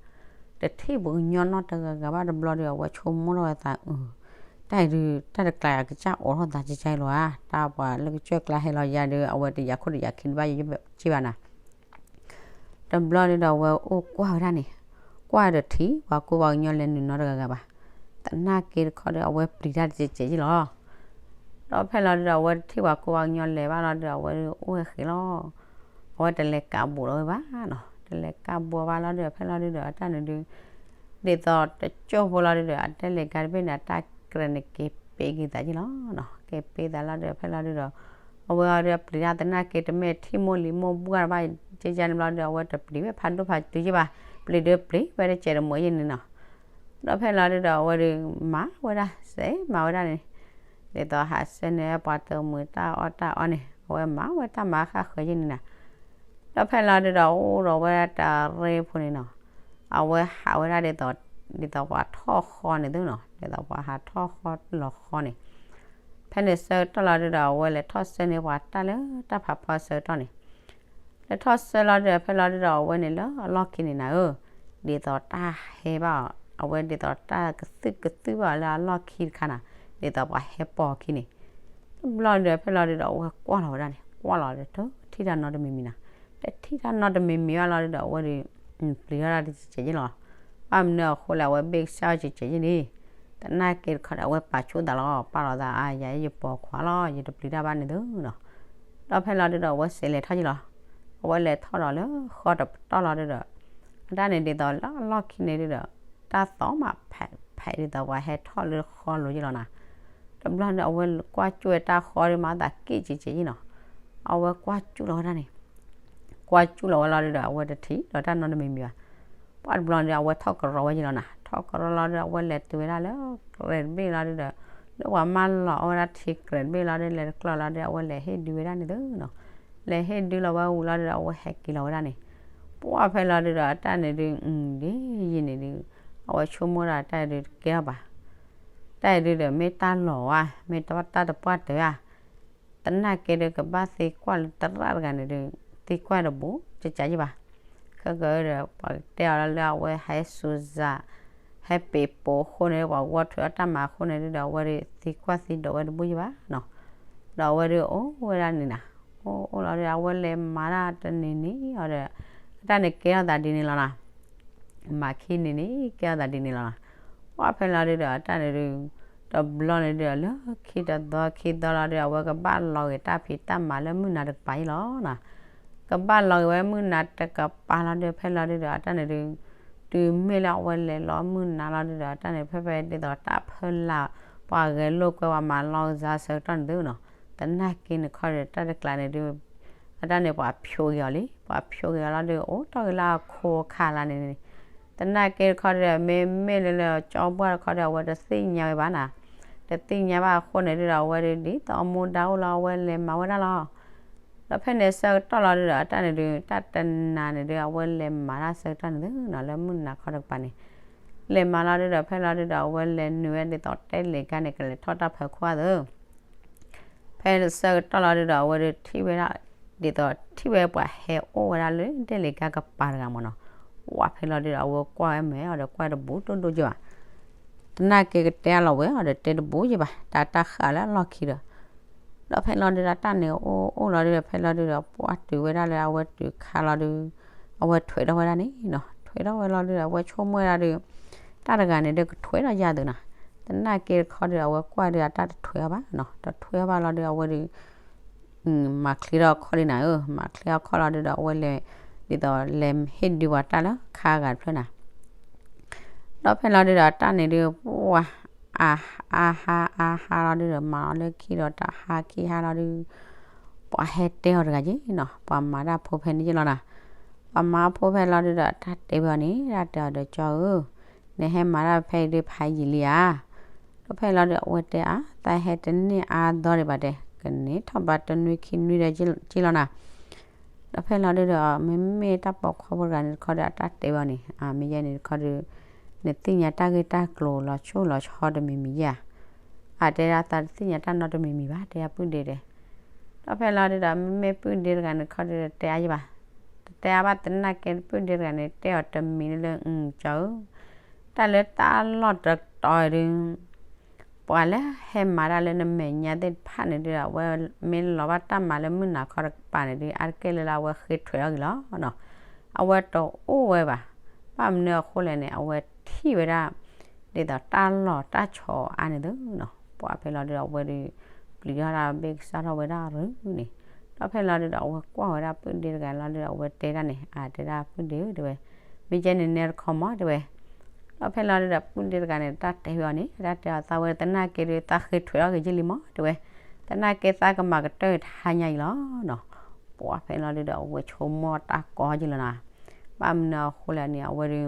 တထံၣ်ပှၤကညီနီတဂၤဂၤဘၣ်တဘျီဒီး အဝဲဆိကမိၣ်ထီၣ်ဝဲသး တၢ်အံၤဒုး တၢ်တကျါအကစၢ်အိးထီၣ်သးကကါလီၤဧါ, တၢ်ပှၤလၢကစၢၢ်ကျါဟဲလီၤယါဒုး အဝဲတယာ်ခိၣ်တယာ်ခံတဘၣ်ယဘၣ်က့ၤဘၣ်နၤ, တဘျီဒုဒီး အဝဲအိၣ်ကွၢ်ဝဲဒၣ်န့ၣ်, ကွၢ်တထံၣ်ပှၤကူပှၤကညီလဲၤနုာ်နီတဂၤဂၤဘၣ်, သနာ်က့တခီဒီး အဝဲပျံၤတၢ်တကဲးကဲးယံလီၤ ဒီးဖဲလီၤဒုဒီး အဝဲတထံၣ်ပှၤကူပှၤကညီလဲၤဘၣ်လီၤဒုဒီး အဝဲအိၣ်ဝဲဃဲၤလီၤ, အဝဲတလဲၤကးဘူးလီၤဝဲဘၣ်နီၤ, တလဲၤကးဘူးဘၣ်လီၤဒုဒီး ဖဲလီၤဒုဒီး အတၢ်န့ၣ်ဒုး ဒ်သိးတကၠိၢ်ဖိလီၤဒုဒီး အဒဲလဲၤကါတဘ့ၣ်န့ၣ် အတၢ်ကြဲးန့ၣ်က့ၤပ့ၤက့ၤသးယံလီၤနီၤ, က့ၤပ့ၤသးလီၤဒုဒီး ဖဲလီၤဒုဒီး အဝဲအီၤဒုးပျံၤတၢ်သနာ်က့ တမ့ၢ်ထံၣ်မိၢ်လံၤမိၢ်ဘှၢ်တဘၣ် ကဲကဲန့ၣ်ဘျီဒုဒီး အဝဲတပျံၤဝဲဖးဒိၣ်ဖးတုၤယံဘၣ်, ပျံၤဒုးပျံၤဝဲတစဲးတမှဲးယံန့ၣ်နီၤ ဒီးဖဲလီၤဒုဒီး အဝဲဒုးမၤဝဲဒၣ် စဲးမၤဝဲဒၣ်န့ၣ်, ဒ်သိးဟးဆှၢန့ၢ်ပှၤတမှံၤတၢ်အီၣ်တၢ်အီန့ၣ် အဝဲမၤဝဲတၢ်မၤဃၣ်ဃၢၤယံန့ၣ်နီၤ, ဒီးဖဲလီၤဒုဒီး အိၣ်ဒီးဝဲဒၣ်တရ့ဖိန့ၣ်နီၤ, အဝဲဟးဝဲဒၣ်ဒ်သိး ဒ်သိးပှၤထီၣ်ဃီန့ၣ်သုနီၤ, ဒ်သိးပှၤဟးထီၣ်ဃီလီၤဃီန့ၣ်, ဖဲန့ၣ်ဆၢကတီၢ်လီၤဒုဒီး အဝဲလဲၤထီၣ်ဆှၢန့ၢ်ပှၤတၢ်လၢတၢ်ဖးဖီဆၢကတီၢ်န့ၣ် လဲၤထီၣ်ဆှၢလီၤဒုဒီး ဖဲလီၤဒုဒီး အဝဲန့ၣ်လၢအလီၢ်ခံန့ၣ်နၤဧၢ, ဒ်သိးတၢ်ဟဲဘၣ်အီၤ အဝဲဒ်သိးတၢ်ကသုၣ်ကသုၣ်ဘၣ်အီၤလၢအလီၢ်ခံတခါနၤ, ဒ်သိးပှၤဟဲပိာ်အခံန့ၣ်, တဘျီဒုဒီး ဖဲလီၤဒုဒီး အဝဲကွၢ်လီၤဝဲဒၣ်န့ၣ် ကွၢ်လီၤဒုး တထံၣ်တၢ်နီတမံၤမံၤနၤ, တထံၣ်တၢ်နီတမံၤမံၤဘၣ်လီၤဒုဒီး အဝဲဒုး ပျံၤထီၣ်တၢ်တကဲးကဲးယံလီၤ, ဘၣ်မနုၤအဃိလဲၣ် အဝဲဘ့ၣ်ကစၢ်အီၤကဲးကဲးယံန့ၣ်, သနာ်က့တခီဒီး အဝဲပာ်ဆူၣ်သးလီၤ ပာ်လီၤသးအါ ယၤယပိာ်ခွါလီၤ ယတပျံၤတၢ်ဘၣ်န့ၣ်သုနီၤ, ဒီးဖဲလီၤဒုဒီး အဝဲစဲးလဲၤထီၣ်ယံလီၤ, အဝဲလဲၤထီၣ်ဒီးလၢဃီတပတီၢ်လီၤဒုဒီး အတၢ်န့ၣ်ဒ်သိးလၢအလီၢ်ခံန့ၣ်ဒုဒီး တၢ်သီၣ်မးဖဲးဖဲးဒ်သိးပှၤဟဲထီၣ်လၢဃီလိၤယံလီၤနၤ, တဘျီန့ၣ် အဝဲကွၢ်ကၠူၣ်ဝဲတၢ်ဃီဒုး မၤသးက့ၣ်ကဲးကဲးယံနီၤ, အဝဲကွၢ်ကၠူၣ်လီၤဝဲဒၣ်န့ၣ် ကွၢ်ကၠူၣ်လီၤဝဲလီၤဒုဒီး အဝဲတထံၣ်ဒီးတၢ်နီတမံၤမံၤဘၣ်, ပှၢ်တဘျီန့ၣ် အဝဲထီၣ်ကရီဝဲယံလီၤနၤ, ထီၣ်ကရီလီၤဒုဒီး အဝဲလဲၤတုၤဝဲဒၣ်လၢကြဲးတဘ့ၣ်လီၤဒုဒီး လၢပှၤမၢလီၤအီၣ်ဝဲဒၣ်ထံကြဲးတဘ့ၣ်လီၤဒု လဲၤတကျီၢ်လီၤဒု အဝဲလဲၤဟ့ၣ်ဒုဝဲဒၣ်န့ၣ်သုနီၤ, လဲၤဟ့ၣ်ဒုလီၤဝဲဝံၤလီၤဒုဒီး အဝဲဟဲက့ၤလီၤဝဲဒၣ်န့ၣ်, ပှၢ်ဖဲလီၤဒုဒီး အတၢ်န့ၣ်ဒု ဒ်ယံာ်န့ၣ်ဒု အဝဲဆိကမိၣ်ဒၣ်တၢ်ဒုတကဲထီၣ်ဘၣ်, တၢ်အံၤဒုဒီး မ့ၢ်တၢ်လီၤဧါ မ့ၢ်တၢ်တပှၢ်တၢၢ်ဧါ, သနာ်က့ဒုး ကဘၣ်သံကွၢ်လၢသရၣ်တဂၤန့ၣ်ဒုး သံကွၢ်တဘူးကကးယံဘၣ်, ခဲကဒီး ပှၤကတဲအီၤလၢအဝဲဟဲစူၤစး, ဟဲပ့ၤပိာ်အဃိန့ၣ် ပှၤဂီၢ်ထွဲးအီၣ်တၢ်မၤအဃိန့ၣ်ဒုဒီး အဝဲဒုးသံကွၢ်သံဒိးဝဲတဘူၣ်ယဘၣ်နီၤ. ဒီးအဝဲဒုးအိၣ်ဝဲဒၣ်န့ၣ်နီၤ, အိၣ်အိၣ်လီၤဒုး အဝဲလဲၤမၤတၢ်တနံၤန့ၣ်အီၤဒီး အတၢ်န့ၣ်ကဲထီၣ်သးဒ်န့ၣ်လီၤနီၤ. မၤခံနံၤန့ၣ် ကဲထီၣ်သးဒ်န့ၣ်လီၤနီၤ. ပှၢ်ဖဲလီၤဒုဒီး အတၢ်န့ၣ်ဒုး တဘျီန့ၣ်ဒုဒီး လၢခံတသီခံသီလီၤဒုဒီး အဝဲကဘၣ်လီၤဂ့ၤတၢ်ဖံးတၢ်မၤလၢမုၢ်နၤတကပၤအံၤလီၤနီၤ. ကဘၣ်လီၤဂ့ၤဝဲမုၢ်နၤတကပၤလီၤဒုဒီး ဖဲလီၤဒုဒီး အတၢ်န့ၣ်ဒုး တုၤမ့ၢ်လၢအဝဲလဲၤလီၤမုၢ်နၤလီၤဒုဒီး အတၢ်န့ၣ် ဖဲဖဲဒ်သိးတၢ်ဖၢလၢ် ပှၤဂဲၤလိာ်ကွဲပှၤမၤလီၤကစၢ်ဆၢကတီၢ်န့ၣ်သုနီၤ. သနာ်က့န့ၣ်ခီဒီး တၢ်တကျးန့ၣ်ဒု အတၢ်န့ၣ် ပှၤဖျိးက့ၤအီၤလံ, ပှၤဖျိးက့ၤအီၤလီၤဒု အိၣ်ထီၣ်က့ၤလၢအခိအခါလၢန့ၣ်န့ၣ် သနာ်က့တခီဒီး မ့မ့ၢ်လၢလၢကၠီဘှၢ်တခီဒီး အဝဲတသ့ၣ်ညါဝဲဘၣ်နီၤ. တသ့ၣ်ညါဘၣ်အဃိန့ၣ်ဒုဒီး အဝဲဒုးဒ်သိးအမူဒါအိၣ်လီၤ အဝဲလဲၤမၤဝဲဒၣ်လီၤ. ဒီးဖဲန့ၣ်ဆၢကတီၢ်လီၤဒုဒီး အတၢ်န့ၣ်ဒု တၢ်တနၤန့ၣ်ဒု အဝဲလဲၤမၤတၢ်ဆၢကတီၢ်န့ၣ်သုနီၤ လၢမုၢ်နၤခီတကပၤန့ၣ် လဲၤမၤလီၤဒုဒီး ဖဲလီၤဒုဒီး အဝဲလဲၤနုာ်ဝဲဒ်သိးတဲလ့ၣ်ကါန့ၣ် ကလဲၤထီၣ်တၢ်ဖၢခိၣ်အသု ဖဲဆၢကတီၢ်လီၤဒုဒီး အဝဲဒုးထံၣ်ဝဲဒၣ် ဒ်သိးထံၣ်ဝဲပှၤဟဲအိၣ်ဝဲဒၣ်လၢဒဲၣ်လ့ၣ်ကါကပၤတဂၤမ့ၢ်နီၤ. ပှၢ်ဖဲလီၤဒုဒီး အဝဲကွၢ်ဝဲမဲာ်အီၤဒီး ကွၢ်တဘူးဒိၣ်ဒိၣ်က့ဘၣ်. သနာ်က့ကတဲအလီၤဝဲအီၤဒီး တဲတဘူးက့ဘၣ် တၢ်တၢ်ဃၣ်လၢအလီၢ်ခံဒီး ဒီးဖဲလီၤဒုဒီး တၢ်န့ၣ်အိၣ်အိၣ်လီၤဒုဒီး ဖဲလီၤဒုဒီး ပှၢ်တုၤဝဲဒၣ်လၢအဝဲတုၤခါလီၤဒု အဝဲထွဲးထီၣ်ဝဲဒၣ်န့ၣ်နီၤ. ထွဲးထီၣ်ဝဲလီၤဒုဒီး အဝဲဆိကမိၣ်ဝဲဒၣ်ဒု တၢ်တဂၤန့ၣ်ဒု ကထွဲးထီၣ်ယၤသုနီၤ. သနာ်က့တခီဒု အဝဲကွၢ်ဒု အတၢ်တထွဲးအီၤဘၣ်နီၤ. တထွဲးအီၤဘၣ်လီၤဒု အဝဲဒု မၤချ့ထီၣ်အခီၣ်ဒံးနၤဧၢ, မၤချ့အခီၣ်လီၤဒုဒီး အဝဲလဲၤ ဒ်သိးလဲၤဟ့ၣ်ဒုပှၤတၢ်လၢခါဂၤတဖျၢၣ်နၤ. ဒီးဖဲလီၤဒုဒီး တၢ်န့ၣ်ဒု ပှၢ် အါဟါအါဟါလီၤဒုဒီး မၤလီၤလၢခံဒီး တဟါခံဟါလီၤဒု ပှၤဟဲတဲအီၤတဂၤက့နီၤ, ပှၤမၤတၢ်ဖိဖဲန့ၣ်က့လီၤနၤ. ပှၤမၤဖိဖဲလီၤဒုဒီး တၢ်တဲဝဲအီၤန့ၣ် တၢ်တဲအီၤဒီး ကၠီဧၢ နဟဲမၤတၢ်ဖဲအံၤဒုဖးယံာ်လံဧါ. ဒီးဖဲလီၤဒု အဝဲတဲအါ သးဟဲတန့ၢ်အါသီဒံးဘၣ်တဲ, ကန့ၢ်ထီၣ်ဘၣ်တနွံခံနွံဒီးက့လီၤနၤ. ဒီးဖဲလီၤဒုဒီး မ့မ့ၢ်တၢ်ပိာ်ခွါဖိတဂၤန့ၣ်တခီဒီး အတၢ်တဲဝဲအီၤန့ၣ် အမ့ၢ်ယဲန့ၣ်တခီဒီး နသ့ၣ်ညါတၢ်ဂ့ၢ်တၢ်ကျိၤလီၤဆီလီၤဆီတမံၤမံၤဧါ. အတဲဒၣ်သးတသ့ၣ်ညါတၢ်နီတမံၤမံၤဘၣ် တဲအပုၢ်ဒ့တဲ. ဒီးဖဲလီၤဒုဒီး မ့မ့ၢ်ပုၢ်ဒ့တဂၤန့ၣ်တခီဒီး တဲအါယဘၣ်, တတဲအါဘၣ်သနာ်က့ ပုၢ်ဒ့တဂၤန့ၣ် တဲအီၤတမံၤလၢ ကၠီဧၢ တၢ်လၢတၢ်လီၢ်တတီၤဒု ပှၤလၢဟဲမၤတၢ်လၢနမဲာ်ညါသ့ၣ်တဖၣ်န့ၣ်ဒု အဝဲမ့ၢ်လီၤဘၣ်တၢ်မၤလၢမုၢ်နၤခီတကပၤန့ၣ်ဒု အါတက့ၢ်လၢလၢအဝဲဃ့ထွဲးထီၣ်က့ၤလီၤနီၤ. အဝဲတအိၣ်ဝဲဘၣ်. ဘၣ်မနုၤအဃိလဲၣ်န့ၣ် အဝဲထံၣ်ဝဲဒၣ် ဒ်သိးတၢ်လီၢ်တၢ်ဆီအါန့ၣ်သုနီၤ. ပှၢ်ဖဲလီၤဒုဒီး အဝဲဒု ပျံၤထီၣ်ဒၣ်ဘ့ၣ်ကစၢ်ထီၣ်ဝဲဒၣ်ရူၤန့ၣ်. ဒီးဖဲလီၤဒုဒီး အဝဲကွၢ်ဝဲဒၣ်ပုၢ်ဒ့တဂၤလီၤဒုဒီး အဝဲတဲဒၣ်န့ၣ် အတဲဒၣ်ပုၢ်ဒ့ဧၢ တဲဝဲ, မ့ၢ်ကဲန့ၣ်နဲတခီမး တဲဝဲ. ဒီးဖဲလီၤဒုဒီး ပုၢ်ဒ့တဂၤန့ၣ် တၢ်တဲဝဲအီၤန့ၣ် တၢ်တဲအီၤ သးဝဲသနာ်က့ဒု သးဃ့ထွဲးထီၣ်က့ၤယ့ၢ်လံမး တဲဝဲ, သနာ်က့သးကမၤကတၢၢ်တဟါညါအံၤလီၤနီၤ. ပှၢ်ဖဲလီၤဒုဒီး အဝဲဆိကမိၣ်တၢ်ကီယ့ၢ်လီၤနီၤ. ဘၣ်မနုၤအဃိလဲၣ်န့ၣ် အဝဲဒု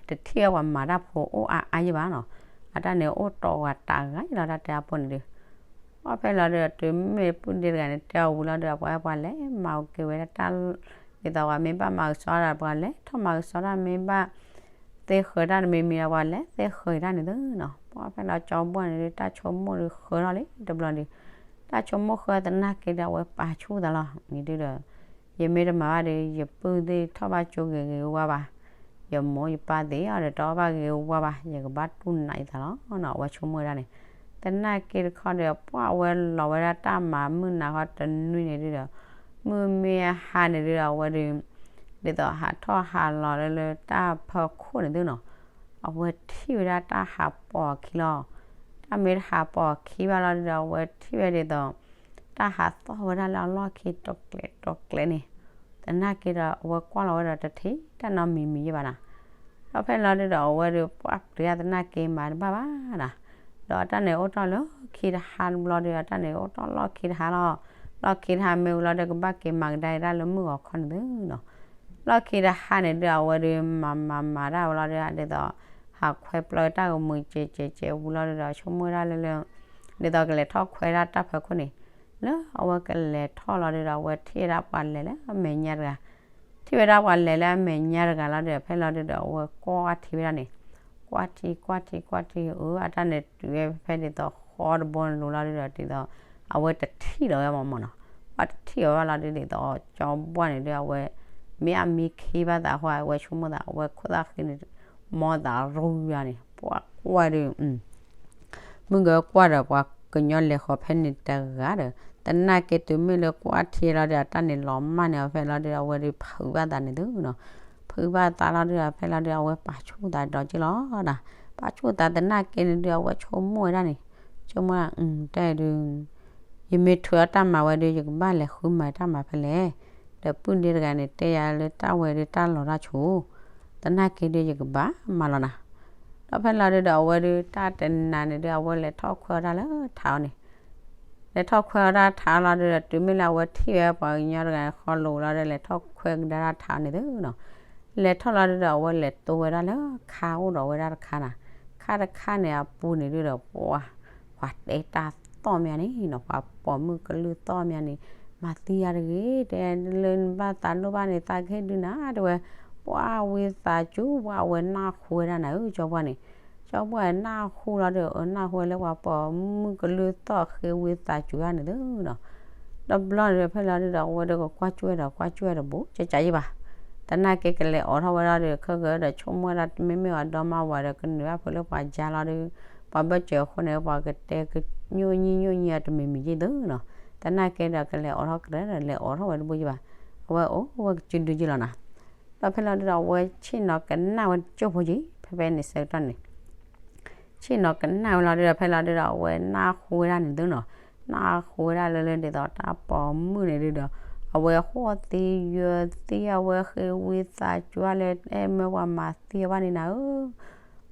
တထံၣ်ဝဲပှၤမၤတၢ်ဖိအိၣ်အါအါယ့ၢ်ဘၣ်နီၤ. အတၢ်န့ၣ်အိၣ်တီၢ်ဝဲတဂၤအံၤလီၤ တၢ်တဲအဖိန့ၣ်ဒု ပှၢ်ဖဲလီၤဒုဒီး တုၤမ့ၢ်ပုၢ်ဒ့တဂၤန့ၣ် တဲအီၤဝံၤလီၤဒုဒီး ပှၤ ပှၤလဲၤမၤက့ၤဝဲဒၣ်တၢ် ဒ်သိးပှၤမ့ၢ်ဘၣ်မၤကဆှီတၢ် ပှၤလဲၤထီၣ်မၤကဆှီတၢ် မ့ၢ်ဘၣ် သ့ဃၢၤတၢ်တမံၤမံၤဒီး ပှၤလဲၤသ့ဃၢၤတၢ်န့ၣ်သုနီၤ. ပှၢ်ဖဲလီၤကၠီဘှၢ်န့ၣ်ဒု တၢ်ဆိကမိၣ်ဒုဃၢထီၣ်လံတဘျီဒု တၢ်ဆိကမိၣ်ဃၢသနာ်က့ဒီး အဝဲပာ်ဆူၣ်သးလီၤ မ့ၢ်ဒုဒီး ယမ့ၢ်တမၤဘၣ်ဒီး ယပုၢ်သ့ၣ်ထီၣ်ဘၣ်ကၠိဂ့ၤဂ့ၤဝါဝါဘၣ်, ယမိၢ်ယပၢ်သ့ၣ်အီၤဒီး တအီၣ်ဘၣ်ဂ့ၤဝါဘၣ်, ယကဘၣ်တူၢ်နးယသးလီၤနီၤ. အဝဲဆိကမိၣ်ဝဲဒၣ်န့ၣ် သနာ်က့တခီဒီး ပှၢ်အဝဲလီၤဝဲဒၣ်တၢ်မၤမုၢ်နၤခီတနွံန့ၣ်ဒုဒီး မုၢ်မ့ၢ်ဟါန့ၣ်ဒုဒီး အဝဲဒု ဒ်သိးဟးထီၣ်ဟးလီၤလၢလၢတၢ်ဖီခိၣ်န့ၣ်သုနီၤ. အဝဲထံၣ်ဝဲဒၣ်တၢ်ဟးပိာ်အခံလီၤ. တၢ်မ့ၢ်တဟးပိာ်အခံဘၣ်လီၤဒုဒီး အဝဲထံၣ်ဝဲဒ်သိး တၢ်ဟးသီၣ်ဝဲဒၣ်လၢအလီၢ်ခံ တီၤကျဲၤတီၤကျဲၤန့ၣ် သနာ်က့ဒီး အဝဲကွၢ်လီၤဝဲဒီးတထံၣ်တၢ်နီတမံၤမံၤယ့ၢ်ဘၣ်နီၤ. ဒီးဖဲလီၤဒုဒီး အဝဲဒုးပှၢ်ပျံၤတၢ်သနာ်က့မၤတဘၣ်ဘၣ်နီၤ. ဒီးအတၢ်န့ၣ်အိၣ်ထီၣ်လၢခံတဟါတဘျီဒုး အတၢ်န့ၣ်အိၣ်ထီၣ်လီၢ်ခံတဟါလီၤ. လီၢ်ခံတဟါမ့ၢ်ဝံၤလီၤဒီး ကဘၣ်က့ၤမၤကဒါက့ၤတၢ်လၢမုၢ်ဂီၤခီန့ၣ်သုနီၤ. လီၢ်ခံတဟါန့ၣ်ဒုး အဝဲဒုးမၤမၤမၤတၢ်ဝဲလီၤဒုး ဒ်သိး ဟးခွဲပျီတၢ်ဂီၤမုၢ်ကဲးကဲးကဲးဝံၤလီၤဒုးဒီး ဆိကမိၣ်ဝဲဒၣ်လၢလၢ ဒ်သိးကလဲၤထီၣ်ခွဲဒၣ်တၢ်ဖီခိၣ်န့ၣ် လၢအဝဲကလဲၤထီၣ်လီၤဒုးဒီး အဝဲထံၣ်ဝဲဒၣ်ပှၤလဲၤလၢအမဲာ်ညါတဂၤ, ထံၣ်ဝဲဒၣ်ပှၤလဲၤလၢအမဲာ်ညါတဂၤလီၤဒုးဒီး ဖဲလီၤဒုးဒီး အဝဲကွၢ်ထံဝဲဒၣ်န့ၣ်, ကွၢ်ထံကွၢ်ထံကွၢ်ထံ အၢ အတၢ်န့ၣ်တုၤဝဲဖဲဒ်သိးဃီတဘိန့ၣ်လိၤလီၤဒုးဒီး ဒ်သိး အဝဲတထံၣ်လီၤဝဲမ့ၢ်မ့ၢ်နီၤ, ပှၤတထံၣ်အီၤဘၣ်လီၤဒုး ဒ်သိးကၠီဘှၢ်န့ၣ်ဒုး အဝဲ မ့ၢ်အမံခံဘၣ်သးဃီ အဝဲဆိကမိၣ်သး အဝဲခိၣ်သၣ်ဃံန့ၣ် မီသးရူယၤန့ၣ် ပှၤကွၢ်ဒုး မုၢ်ကကွၢ်ဒီးပှၤကညီလဲၤဃီၤဖဲန့ၣ်တဂၤဒီး သနာ်က့တုၤမ့ၢ်လၢကွၢ်ထံလီၤဒုး အတၢ်န့ၣ်လီၤမၢ်န့ၣ် အဖဲလီၤဒုး အဝဲဒုးဖုးဘၣ်သးန့ၣ်သုနီၤ, ဖုးဘၣ်သးလီၤဒုး အဖဲလီၤဒုး အဝဲပာ်ဆူၣ်သးဒီးက့လီၤနီၤ, ပာ်ဆူၣ်သးသနာ်က့န့ၣ်ဒုး အဝဲဆိကမိၣ်ဝဲဒၣ်န့ၣ်, ဆိကမိၣ်ဒၣ် တၢ်အံၤဒုး ယမ့ၢ်ထုးအတၢ်မၤဝဲဒုး ယကဘၣ်လဲၤဃုမၤတၢ်မၤဖဲလဲၣ်, ဒီးပုၢ်ဒ့တဂၤန့ၣ် တဲယၤလၢတၢ်ဝဲဒုးတၢ်လီၤတၢ်ဆိး, သနာ်က့ဒုး ယကဘၣ်မၤလီၤနၤ, ဒီးဖဲလီၤဒုးဒီး အဝဲဒုးတၢ်တနၤန့ၣ်ဒုး အဝဲလဲၤထီၣ်ခွဲးအီၤတၢ်လၢထးအီၤန့ၣ်, လဲၤထီၣ်ခွဲးအီၤတၢ်ထးအီၤလီၤဒုးဒီး တုၤမ့ၢ်လၢအဝဲထံၣ်ဝဲပှၤကညီတဂၤဃီလိာ်လီၤဒီး လဲၤထီၣ်ခွဲးကဒါတၢ်ထးအီၤန့ၣ်သုနီၤ, လဲၤထီၣ်လီၤဒုးဒီး အဝဲလဲၤတိဝဲဒၣ်လၢခါအိၣ်ဒီးဝဲဒၣ်တခါနၤ, ခါတခါန့ၣ်အပူၤန့ၣ်ဒုးဒီး ပှၤ ပှၤတဲတၢ်သီၣ်မးန့ၣ်နီၤ, ပှၤပိာ်မုၣ်ကလုၢ်သီၣ်မးန့ၣ်, မၤသံယၤတဂ့ၤ, တဲလၢနဘၣ်သးလိၣ်ဘၣ်န့ၣ် သးကဟ့ၣ်ဒုးနၤ တဲဝဲ, ပှၤဝံသးစူၤ ပှၤအဝဲနၢ်ဟူဝဲဒၣ်နၤဧၢ ကၠီပှၢ်န့ၣ်, ကၠီပှၢ်နၢ်ဟူလီၤဒုး အနၢ်ဟူဝဲလၢပှၤပိာ်မုၣ်ကလုၢ်သီၣ်ဃ့ဝံသးစူၤတၢ်န့ၣ်သုနီၤ, တဘျီန့ၣ်ဒီး ဖဲလီၤဒုးဒီး အဝဲဒုးကကွၢ်ကၠူၣ်ဝဲဒီး ကွၢ်ကၠူၣ်ဝဲတဘူး ကကးယံၣ်ဘၣ်, သနာ်က့ကလဲၤအိးထီၣ်ဝဲဒၣ်ဒီး ခဲကဒီးဆိကမိၣ်ဝဲဒၣ် မ့မ့ၢ်အဒီမါဝၤဒီး ကနုာ်ဘၣ်ဖုးလၢပှၤကၢလီၤဒုး, ပှၤဘၢၣ်စၢၤအဃိန့ၣ် ပှၤကတဲကညိၣ်ညံညိၣ်ညံအတမံၤမံၤယံၣ်သုနီၤ, သနာ်က့ဒီး ကလဲၤအိးထီၣ်ကရၢဒီး လဲၤအိးထီၣ်ဝဲတဘူးယံၣ်ဘၣ်, အဝဲအိၣ်ဝဲကစုဒုယံၣ်လီၤနၤ, ဒီးဖဲလီၤဒုးဒီး အဝဲဆ့ၣ်နီၤကနၣ်ဝဲကၠိဖိက့ၤ ဖဲဖဲန့ၣ်ဆၢကတီၢ်န့ၣ် ဆ့ၣ်နီၤကနၣ်ဝဲလီၤဒုးဒီး ဖဲလီၤဒုးဒီး အဝဲနၢ်ဟူဝဲဒၣ်န့ၣ်သုနီၤ, နၢ်ဟူဝဲဒၣ်လၢလၢဒ်သိးတၢ်ပိာ်မုၣ်န့ၣ်ဒုးဒီး အဝဲဟီၣ်သံယၢၤသံ အဝဲဃ့ဝံသးစူၤလၢ အဲၣ်မၢပှၤမၤသံအီၤဘၣ်န့ၣ်နၤဧၢ,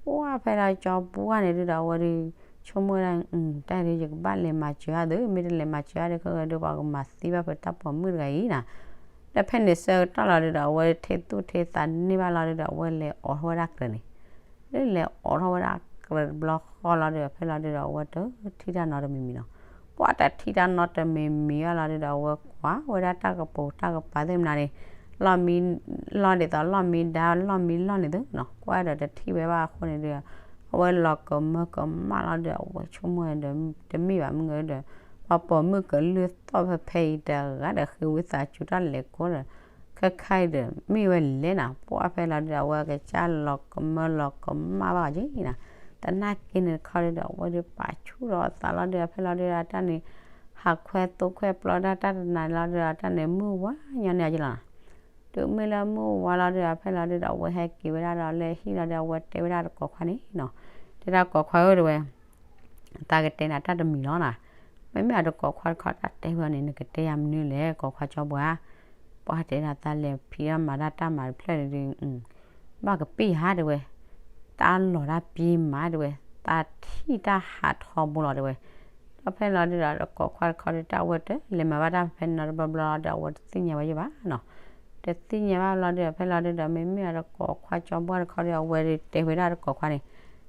ပှၢ်ဖဲလီၤကၠီပှၢ်န့ၣ်ဒုးဒီး အဝဲဒုး ဆိကမိၣ်ဝဲဒၣ် တၢ်ဒုးယကဘၣ်လဲၤမၤစၢၤအီၤသု, မ့ၢ်တလဲၤမၤစၢၤအီၤဒီး ခဲကဒီးပှၤကမၤသံဘၣ်ဖုးတၢ်ပိာ်မုၣ်တဂၤအံၤနၤ, ဒီးဖဲန့ၣ်ဆၢကတီၢ်လီၤဒုးဒီး အဝဲထံၣ်သူၣ်ထံၣ်သးန့ၢ်ဘၣ်လီၤဒုးဒီး အဝဲလဲၤအိးထီၣ်ဝဲဒၣ်ကြၢးန့ၣ် လၢလဲၤအိးထီၣ်ဝဲဒၣ်ကြၢးတဘျီဃီလီၤဒုးဒီး ဖဲလီၤဒုးဒီး အဝဲတထံၣ်တၢ်နီတမံၤမံၤနီၤ, ပှၢ်တထံၣ်တၢ်နီတမံၤမံၤအီၤလီၤဒုးဒီး အဝဲကွၢ်ဝဲဒၣ်တၢ်ကပိာ်တၢ်ကပၤသ့ၣ်မနုၤန့ၣ် လီၢ်မံ လီၢ်ဒ်သိးလီၢ်မံဒါ လီၢ်မံလီၢ်န့ၣ်သုနီၤ, ကွၢ်ဒီးတထံၣ်ဝဲဘၣ်အဃိန့ၣ်ဒုး အဝဲလီၤကမၢကမၣ်လီၤဒုး အဝဲဆိကမိၣ်ဒီး တမ့ၢ်ဘၣ်မုၢ်ဂၤဒီး ပှၤပိာ်မုၣ်ကလုၢ်သီၣ်ဖဲဖဲအံၤတဂၤဒီး ဃ့ဝံသးစူၤတၢ်လဲၤကိးဒီး ခဲခါအံၤဒီး မ့ၢ်ဝဲလဲၣ်နၤ, ပှၢ်ဖဲလီၤဒုးဒီး အဝဲကစၢ်လီၤကမၢလီၤကမၣ်ဘၣ်အီၤက့ၤနၤ, သနာ်က့န့ၣ်တခီဒုးဒီး အဝဲဒုးပာ်ဆူၣ်ဒီးအသးလီၤဒုးဒီး ဖဲလီၤဒုးဒီး အတၢ်န့ၣ် ဟးခွဲသိခွဲပျီဒၣ်တၢ်တနၤလီၤဒုးဒီး အတၢ်န့ၣ်မုၢ်ဝါညီန့ၣ်အီၤက့ၤလီၤနၤ, တုၤမ့ၢ်လၢမုၢ်ဝါလီၤဒုးဒီး ဖဲလီၤဒုးဒီး အဝဲဟဲက့ၤဝဲဒၣ်ဒီးလၢဟံၣ်လီၤဒီး အဝဲတဲဝဲဒၣ်တကိးခွါန့ၣ်နီၤ, တဲဒၣ်ကိးခွါဧၢ တဲဝဲ သးကတဲနၤတၢ်တမံၤလီၤနၤ, မ့မ့ၢ်အတကိးခွါတခီတၢ်တဲဝဲန့ၣ် နကတဲယၤမနုၤလဲၣ် ကိးခွါကၠီပှၢ်, ပှၢ်တဲနၤသးလဲၤဖံးတၢ်မၤတၢ်တၢ်မၤတဖျၢၣ်န့ၣ်ဒုး ဘၣ်ကပ့ၢ်ယၤတဲဝဲ, တၢ်လီၤတၢ်ပံးမးတဲဝဲ, တၢ်ထံၣ်တၢ်ဟးထီဘိလီၤတဲဝဲ, ဒီးဖဲလီၤဒုးဒီး တကိးခွါတခီဒုး တၢ်ဝဲတလဲၤမၤဘၣ်တၢ်ဖဲနီတဘျီဘျီဒီး အဝဲတသ့ၣ်ညါဝဲယဘၣ်နီၤ, တသ့ၣ်ညါဘၣ်လီၤဒုးဒီး ဖဲလီၤဒုးဒီး မ့မ့ၢ်အတကိးခွါကၠီပှၢ်တခီဒုး အဝဲဒုးတဲဝဲဒၣ်တကိးခွါန့ၣ်,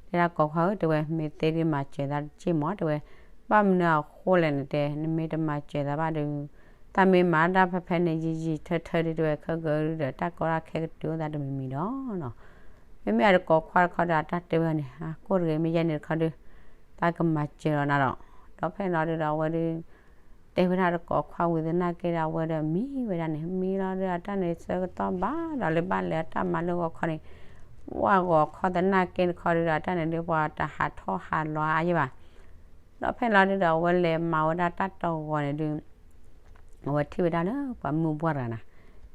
တဲဒၣ်ကိးခွါဧၢ တဲဝဲ မ့ၢ်သ့ဒုးမၤစၢၤသးတက့ၢ်မးတဲဝဲ, ဘၣ်မနုၤအဃိလဲၣ်န့ၣ်တဲ နမ့ၢ်တမၤစၢၤသးဘၣ်ဒုး သးမ့ၢ်မၤတၢ်ဖဲဖဲန့ၣ် ယံာ်ယံာ်ထၢထၢဒုးတဲဝဲ ခဲကဒီးတၢ်ကီတၢ်ခဲကတုၤအိၣ်သးတမံၤမံၤဒီးနီၤ, မ့မ့ၢ်အတကိးခွါတခီဒီး အတၢ်တဲဝဲန့ၣ် အကိၢ်တဂ့ၤ မ့ၢ်ယဲန့ၣ်တခီဒုး သးကမၤစၢၤလီၤနၤဒီး, ဒီးဖဲလီၤဒုးဒီး အဝဲဒုး တဲဝဲဒၣ်တကိးခွါဝံၤသနာ်က့ဒီး အဝဲဒီးမံဝဲဒၣ်န့ၣ် မံလီၤဒုး အတၢ်န့ၣ်ဆၢကတီၢ်ဘၣ်ဒီးလၢဘၣ်လဲၤအတၢ်မၤလၢဂီၤခီန့ၣ်, ပှၢ်ဂီၤခီသနာ်က့တခီဒုးဒီး အတၢ်န့ၣ်ဒုး ပှၤတဟးထီၣ်ဟးလီၤအါယဲဘၣ် ဒီးဖဲလီၤဒုးဒီး အဝဲလဲၤမၤဝဲဒၣ်တၢ်တဂီၤန့ၣ်ဒုး အဝဲထံၣ်ဝဲဒၣ်လၢပှၤမုၢ်ဘှၢ်တဂၤနၤ,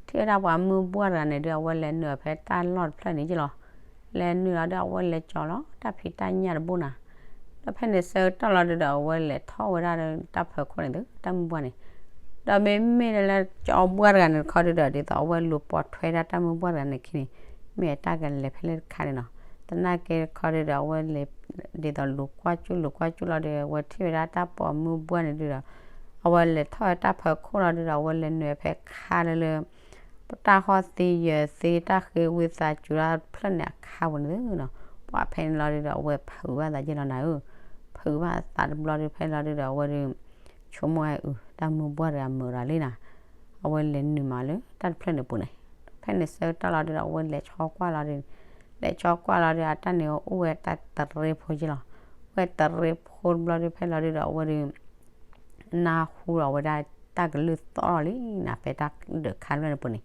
ထံၣ်ဝဲဒၣ်ပှၤမုၢ်ဘှၢ်တဂၤန့ၣ်ဒုး အဝဲလဲၤနုာ်အီၤဖဲတၢ်လီၢ်တဖျၢၣ်န့ၣ်က့လီၤ, လဲၤနုာ်လီၤဒုး အဝဲလဲၤကၠီၤလီၤတၢ်ဖံးတၢ်ညၣ်တဘိနၤ, ဒီးဖဲန့ၣ်ဆၢကတီၢ်လီၤဒုးဒီး အဝဲလဲၤထီၣ်ဝဲဒၣ်တၢ်ဖၢခိၣ်န့ၣ်သု တၢ်မုၢ်ဘှၢ်န့ၣ်, ဒီးမ့မ့ၢ်လၢကၠီၤဘှၢ်တဂၤန့ၣ်တခီဒုးဒီး ဒ်သိးအဝဲလူၤပိာ်ထွဲဒၣ်တၢ်မုၢ်ဘှၢ်တဂၤန့ၣ်ခံန့ၣ် မ့ၢ်အတၢ်ကလဲၤဖဲလဲၣ်တခါန့ၣ်နီၤ, သနာ်က့တခီဒုးဒီး အဝဲလဲၤ ဒ်သိးလူၤကွၢ်ကၠူၣ်လူၤကွၢ်ကၠူၣ်လီၤဒီး အဝဲထံၣ်ဝဲဒၣ်တၢ်ပိာ်မုၢ်ဘှၢ်န့ၣ်ဒုးဒီး အဝဲလဲၤထီၣ်ဝဲတၢ်ဖၢခိၣ်လီၤဒုးဒီး အဝဲလဲၤနုာ်ဖဲခါလၢလၢ တၢ်ဟီၣ်သံယၢၤသံ တၢ်ဃ့ဝံသးစူၤတၢ်ဖျၢၣ်န့ၣ်အခါပူၤန့ၣ်သုနီၤ, ပှၤဖဲန့ၣ်လီၤဒုးဒီး အဝဲဖုးဘၣ်သးယဲၢ်လီၤနၤဧၢ, ဖုးဘၣ်သးတဘျီဒုး ဖဲလီၤဒုးဒီး အဝဲဒုး ဆိကမိၣ်ဝဲအုး တၢ်မုၢ်ဘှၢ်တဂၤမုာ်ဒီးလံနၤ, အဝဲလဲၤနုာ်မးလၢတၢ်တဖျၢၣ်န့ၣ်ပူၤန့ၣ်, ဖဲန့ၣ်ဆၢကတီၢ်လီၤဒုးဒီး အဝဲလဲၤဆီကွၢ်လီၤဒုး လဲၤဆီကွၢ်လီၤဒုး အတၢ်န့ၣ်အိၣ်ဝဲတၢ်တရ့ဖိက့လီၤ, အိၣ်ဝဲတရ့ဖိတဘျီဒုး ဖဲလီၤဒုးဒီး အဝဲဒုး နၢ်ဟူဒီးဝဲဒၣ်တၢ်ကလုၢ်သီၣ်လီၤလံနၤ ဖဲတၢ်ဒုးခါတဖျၢၣ်န့ၣ်ပူၤန့ၣ်,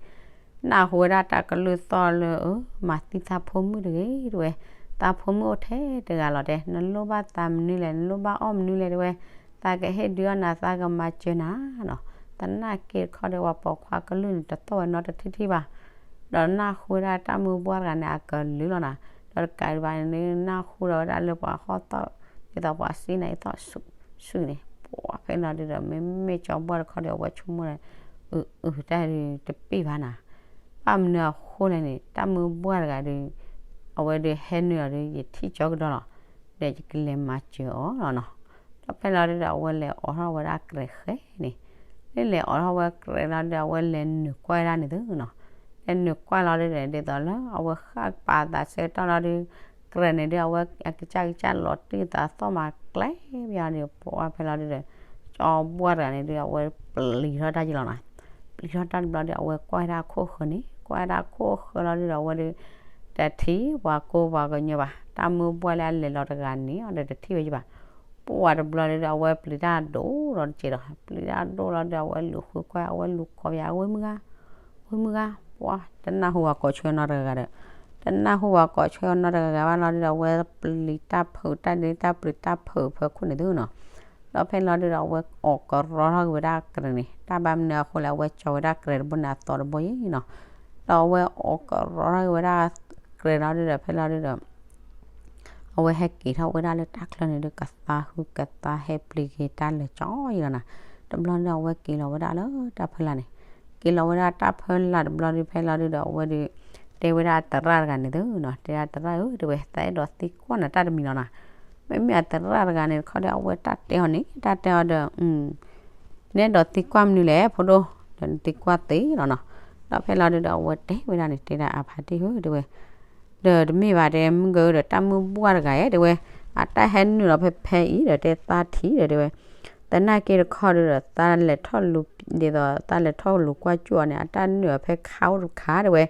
နၢ်ဟူဝဲဒၣ်တၢ်ကလုၢ်သီၣ်လၢ အၢ မၤသံသးဖိမုၣ်တဂ့ၤ တဲဝဲ, သးဖိမုၣ်အိၣ်ထဲတဂၤလီၤတဲ, နလိၣ်ဘၣ်သးမနုၤလဲၣ်, နလိၣ်ဘၣ်အီၣ်မနုၤလဲၣ် တဲဝဲ, သးကဟ့ၣ်ဒုးအီၣ်နၤ သးကမၤစၢၤနၤနီၤ. သနာ်က့တခီဒီး ပှၤပိာ်ခွါကလုၢ်န့ၣ် တသီၣ်ဝဲနီတထံၣ်ထံၣ်ဘၣ်, ဒီးနၢ်ဟူဝဲဒၣ်တၢ်မုၢ်ဘှၢ်တဂၤန့ၣ် အကလုၢ်လီၤနၤ, ဒီးတကးဒံးဘၣ်န့ၣ် နၢ်ဟူဒီးဝဲဒၣ်လၢပှၤဟီၣ်သီၣ် ဒ်သိးပှၤစံၣ်နၤအသီၣ်ဆူၣ်ဆူၣ်န့ၣ်, ပှၤဖဲလီၤဒုဒီး မ့မ့ၢ်ကၠီဘှၢ်တခီဒီး အဝဲဆိကမိၣ်ဒီး အုးအုး တၢ်ဒုးတပ့ၢ်ဘၣ်နၤ, ဘၣ်မနုၤအဃိလဲၣ်န့ၣ် တၢ်မုၢ်ဘှၢ်တဂၤဒုး အဝဲဒုးဟဲနုာ်လီၤဒုး ယထံၣ်ကၠီကဒီးလီၤ, ဒီးယကလဲၤမၤစၢၤအီၤလီၤနီၤ. ဒီးဖဲလီၤဒုဒီး အဝဲလဲၤအိးထီၣ်ဝဲဒၣ်ကြဲးဃဲန့ၣ်, လၢလဲၤအိးထီၣ်ဝဲကြဲးလီၤဒုဒီး အဝဲလဲၤနုာ်ကွၢ်ဝဲဒၣ်န့ၣ်သုနီၤ. လဲၤနုာ်ကွၢ်လီၤဒုဒီး ဒ်သိးလၢအဝဲဃၣ်ပာ်သးဆၢကတီၢ်လီၤဒု ကြဲးန့ၣ်ဒုး အဝဲအကစၢ်ကစၢ်လီၤတံၢ်သးသီၣ်မၤကျဲဘၣ်ဒီး ပှၤဖဲလီၤဒုဒီး ကၠီဘှၢ်တဂၤန့ၣ်ဒုး အဝဲပျံၤထီၣ်တၢ်က့လီၤနီၤ. ပျံၤထီၣ်တၢ်တဘျီဒီး အဝဲကွၢ်ဝဲဒၣ်အခိၣ်ဃၢၤန့ၣ်, ကွၢ်ဝဲဒၣ်အခိၣ်ဃၢၤလီၤဒုဒီး အဝဲဒုး တထံၣ်ပှၤကိးပှၤကညီဘၣ်, တၢ်မုၢ်ဘှၢ်လၢအလဲၤလီၤတဂၤန့ၣ်အီၤဒီး တထံၣ်ဝဲယဘၣ်. ပှၤတဘျီဒုဒီး အဝဲပျံၤတၢ်ဒိၣ်ဒီးတစဲးဒီး ပျံၤတၢ်ဒိၣ်လီၤဒုဒီး အဝဲလူၤဃုကွၢ် အဝဲလူၤကိးယၤ ဝ့ၢ်မုၢ်ဂၤ ဝ့ၢ်မုၢ်ဂၤ, ပှၤတနၢ်ဟူပှၤကိးဆၢနီတဂၤဂၤဒီး တနၢ်ဟူပှၤကိးဆၢနီတဂၤဂၤဘၣ်လီၤဒုဒီး အဝဲပျံၤတၢ်ဖုးတၢ်ဒ့ တၢ်ပျံၤတၢ်ဖုးဖၢခိၣ်န့ၣ်သုနီၤ. ဒီးဖဲလီၤဒုဒီး အဝဲအိးကရီထီၣ်က့ၤဝဲဒၣ်ကြဲးန့ၣ်, တၢ်ဘၣ်မနုၤအဃိလဲၣ် အဝဲကၠီဝဲဒၣ်ကြဲးတဘိန့ၣ် အသီတဘိယ့ၣ်နီၤ. ဒီးအဝဲအိးကရီထီၣ်က့ၤဝဲဒၣ်ကြဲးလီၤဒုဒီး ဖဲလီၤဒုဒီး အဝဲဟဲက့ၤထီၣ်ဝဲဒၣ်လၢတၢ်ချၢန့ၣ်ဒုး ကသါဃုကသါဟဲပျံၤက့ၤတၢ်လၢာ်ကၠီယ့ၣ်လီၤနီၤ. တဘျီဒုဒီး အဝဲက့ၤလီၤဝဲဒၣ်လၢတၢ်ဖၢလာ်န့ၣ်, က့ၤလီၤဝဲဒၣ်တၢ်ဖၢလာ်တဘျီဒုး ဖဲလီၤဒုဒီး အဝဲဒုး တဲဝဲဒၣ်သရၣ်တဂၤန့ၣ်သုနီၤ, တဲဒၣ်သရၣ်ဧၢ တဲဝဲ သးအဲၣ်ဒိးသံကွၢ်နၤတၢ်တမံၤလီၤနီၤ. မ့မ့ၢ်အသရၣ်တဂၤန့ၣ်တခီဒီး အဝဲတၢ်တဲအီၤန့ၣ် တၢ်တဲအီၤဒီး နအဲၣ်ဒိးသံကွၢ်မနုၤလဲၣ် ဖိဒိၣ်, ဒီးနသံကွၢ်သ့လီၤနီၤ. ဒီးဖဲလီၤဒုဒီး အဝဲတဲဝဲဒၣ်န့ၣ် တဲဒၣ်အဖါတံၢ်ဧၢ တဲဝဲ, ဒီးတမ့ၢ်ဘၣ်တဲ မုၢ်ဂၤဧၢ ဒီးတၢ်မုၢ်ဘှၢ်တဂၤဧၢ တဲဝဲ, အတၢ်ဟဲနုာ်လီၤဖဲဖဲအံၤဒီး တဲသးထံၣ်ဒီး တဲဝဲ, သနာ်က့တခီဒုဒီး သးလဲၤထီၣ်လူၤ ဒ်သိးသးလဲၤထီၣ်လူၤကွၢ်စူၣ်အီၤန့ၣ် အတၢ်နုာ်အီၤဖဲခါအိၣ်တခါ တဲဝဲ,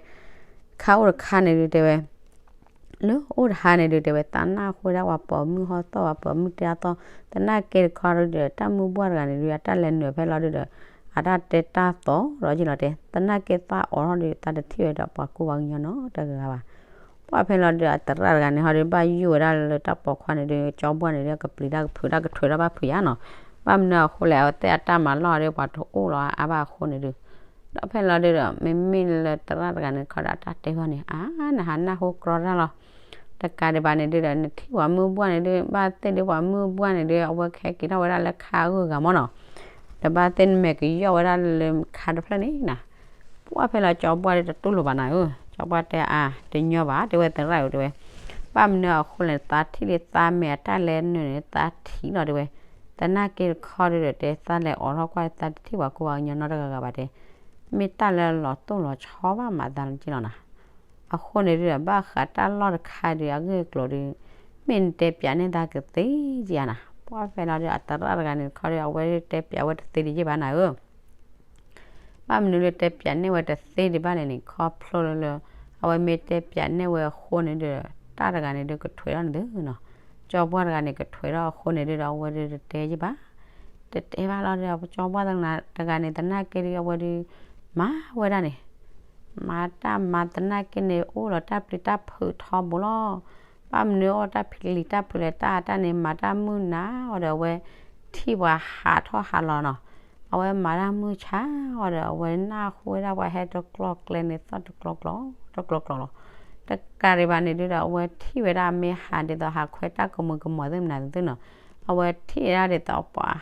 ခါအိၣ်တခါန့ၣ်ဒုး တဲဝဲ လၢအိၣ်တဟါန့ၣ်ဒုး တဲဝဲ သးနၢ်ဟူဝဲဒၣ်ပှၤပိာ်မုၣ်ဟီၣ်သီၣ် ပှၤပိာ်မုၣ်တဲအသီၣ်, သနာ်က့တခီဒုဒီး တၢ်မုၢ်ဘှၢ်တဂၤန့ၣ်ဒုး အတၢ်လဲၤနုာ်ဖဲလီၤဒုဒီး အတၢ်တဲတၢ်သီၣ်ဒီးယ့ၣ်လီၤတဲ, သနာ်က့သးအိးထီၣ်ဒုး သးတထံၣ်ဝဲဒီးပှၤကူပှၤကညီနီတဂၤဘၣ်. ပှၤဖဲလီၤဒုဒီး အသရၣ်တဂၤန့ၣ်ဟီဒုး ဘၣ်ယိၣ်ဝဲဒၣ်လၢတၢ်ပိာ်ခွါန့ၣ်ဒုး ကၠီဘှၢ်န့ၣ်ဒုး ကပျံၤတၢ်ကဖုးတၢ်ကထွဲးထီၣ်ဘၣ်ဖုးယါနီၤ. ဘၣ်မနုၤအဃိလဲၣ် အဝဲသ့ၣ်အတၢ်မၤလီၢ်ဒုး ပှၤတအိၣ်လီၤအါဘၣ်အဃိန့ၣ်ဒုး ဒီးဖဲလီၤဒုဒီး မ့မ့ၢ်လၢသရၣ်တဂၤန့ၣ်တခီဒီး အတၢ်တဲဂီၢ်န့ၣ် အါ နဟးနၢ်ဟူကြီတၢ်လီၤ. တကးဒံးဘၣ်န့ၣ်ဒုဒီး နထံၣ်ပှၤမုၢ်ဘှၢ်န့ၣ်ဒုး ဘၣ်သ့ၣ်ဒုးပှၤမုၢ်ဘှၢ်န့ၣ်ဒုး အဝဲကဟဲက့ၤထီၣ်ဝဲဒၣ်လၢခါအဂုၤအဂၤမ့ၢ်နီၤ. ဒီးဘၣ်သ့ၣ်နမဲာ်ကယီၣ်ဝဲဒၣ်လၢခါတဖျၢၣ်န့ၣ်နီၤ. ပှၤဖဲလီၤကၠီဘှၢ်ဒုးတတူၢ်လိာ်ဘၣ်နၤဧၢ, ကၠီဘှၢ်တဲအါ တညီဘၣ် တဲဝဲသရၣ်ဧၢ တဲဝဲ, ဘၣ်မနုၤအဃိလဲၣ် သးထံၣ်လံသးမဲာ်အတၢ်လဲၤနုာ်န့ၣ် သးထံၣ်လီၤ တဲဝဲ, သနာ်က့တခီဒုဒီး တဲသးလဲၤအိးထီၣ်ကွၢ် သးတထံၣ်ပှၤကူပှၤကညီနီတဂၤဂၤဘၣ်တဲ, မ့ၢ်တၢ်လၢလီၤတိၢ်လီၤဆီဘၣ်မးသးလၢက့လီၤနၤ. အဃိန့ၣ်ဒုဒီး ဘၣ်ဃးတၢ်လီၢ်တခါဒုးအဂ့ၢ်အကျိၤဒုး မ့ၢ်နတဲပၠးန့ၢ်သးကသ့ဧါနၤ. ပှၤဖဲလီၤဒုး အသရၣ်တဂၤန့ၣ်တခီဒီး အဝဲတဲပၠးဝဲတသ့ဒံးယ့ၢ်ဘၣ်နၤဧၢ. ဘၣ်မနုၤလၢတဲပၠးန့ၢ်ဝဲတသ့ဒံးဘၣ်လဲၣ်န့ၣ် ခီဖျိလၢလၢ အဝဲမ့ၢ်တဲပၠးန့ၢ်ဝဲအဃိန့ၣ်ဒုး တၢ်တဂၤန့ၣ်ဒုးကထွဲးထီၣ်န့ၣ်သုနီၤ. ကၠီဘှၢ်တဂၤန့ၣ်ကထွဲးထီၣ်အဃိန့ၣ်ဒုးဒီး အဝဲဒုးတတဲယ့ၢ်ဘၣ်, တတဲဘၣ်လီၤဒီး ကၠီဘှၢ်တဂၤန့ၣ် သနာ်က့ဒုး အဝဲဒုး မၤဝဲဒၣ်န့ၣ် မၤတၢ်မၤသနာ်က့န့ၣ် အိၣ်လီၤတၢ်ပျံၤတၢ်ဖုးထီဘိလီၤ. ဘၣ်မနုၤအိၣ်တၢ်ပျံၤတၢ်ဖုးလဲၣ် တၢ်တၢ်န့ၣ် မၤတၢ်မုၢ်နၤအီၤဒီး အဝဲထံၣ်ပှၤဟးထီၣ်ဟးလီၤနီၤ. အဝဲမၤတၢ်မုၢ်ဆါအီၤဒီး အဝဲနၢ်ဟူဝဲဒၣ်ပှၤဟဲတကျီကျဲန့ၣ် သီၣ်တကျီကျီ တကျီကျီလီၤ. တကးဒံးဘၣ်န့ၣ်ဒုဒီး အဝဲထံၣ်ဝဲဒၣ်မ့ၢ်ဟးဒ်သိးဟးခွဲးတၢ်ကမူၤကမီၤသ့ၣ်မနုၤသ့ၣ်နီၤ. အဝဲထံၣ်ဝဲဒၣ်ဒ်သိးပှၤ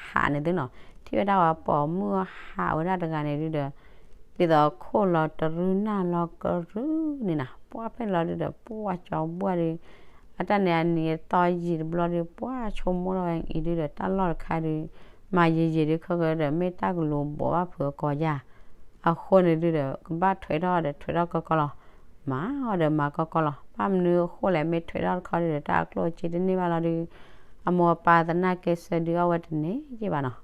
ဟးန့ၣ်သုနီၤ. ထံၣ်ဝဲဒၣ်ပှၤပိာ်မုၣ်ဟးဝဲဒၣ်တဂၤန့ၣ်ဒုဒီး ဒ်သိးခိၣ်လီၤတရူးနၢ်လီၤကရူၢ်န့ၣ်နီၤ. ပှၤဖဲလီၤဒုဒီး ပှၤကၠီဘှၢ်ဒုး အတၢ်န့ၣ်အနံၤအသီယံာ်တဘျီဒုး ပှၤဆိကမိၣ်ထီၣ်ဝဲအံၤဒုဒီး တၢ်လီၢ်တခါဒုး မၤယံာ်ယံာ်ဒုး ခဲကဒီး မ့ၢ်တၢ်ကလူၤဘိးဘၣ်ဖုးအကီၢ်ယါ. အဃိန့ၣ်ဒုဒီး ကဘၣ်ထွဲးထီၣ်ဒီးထွဲးထီၣ်ကီကီလီၤ. မၤအီၤဒီးမၤကီကီလီၤ. ဘၣ်မနုၤအဃိလဲၣ် မ့ၢ်ထွဲးထီၣ်တခီဒုဒီး တၢ်အကျိၣ်အစ့တန့ၢ်ဘၣ်လီၤဒုး အမိၢ်အပၢ်သနာ်က့ဆၢဒုးအီၣ်ဝဲတန့ၢ်ယ့ၢ်ဘၣ်နီၤ.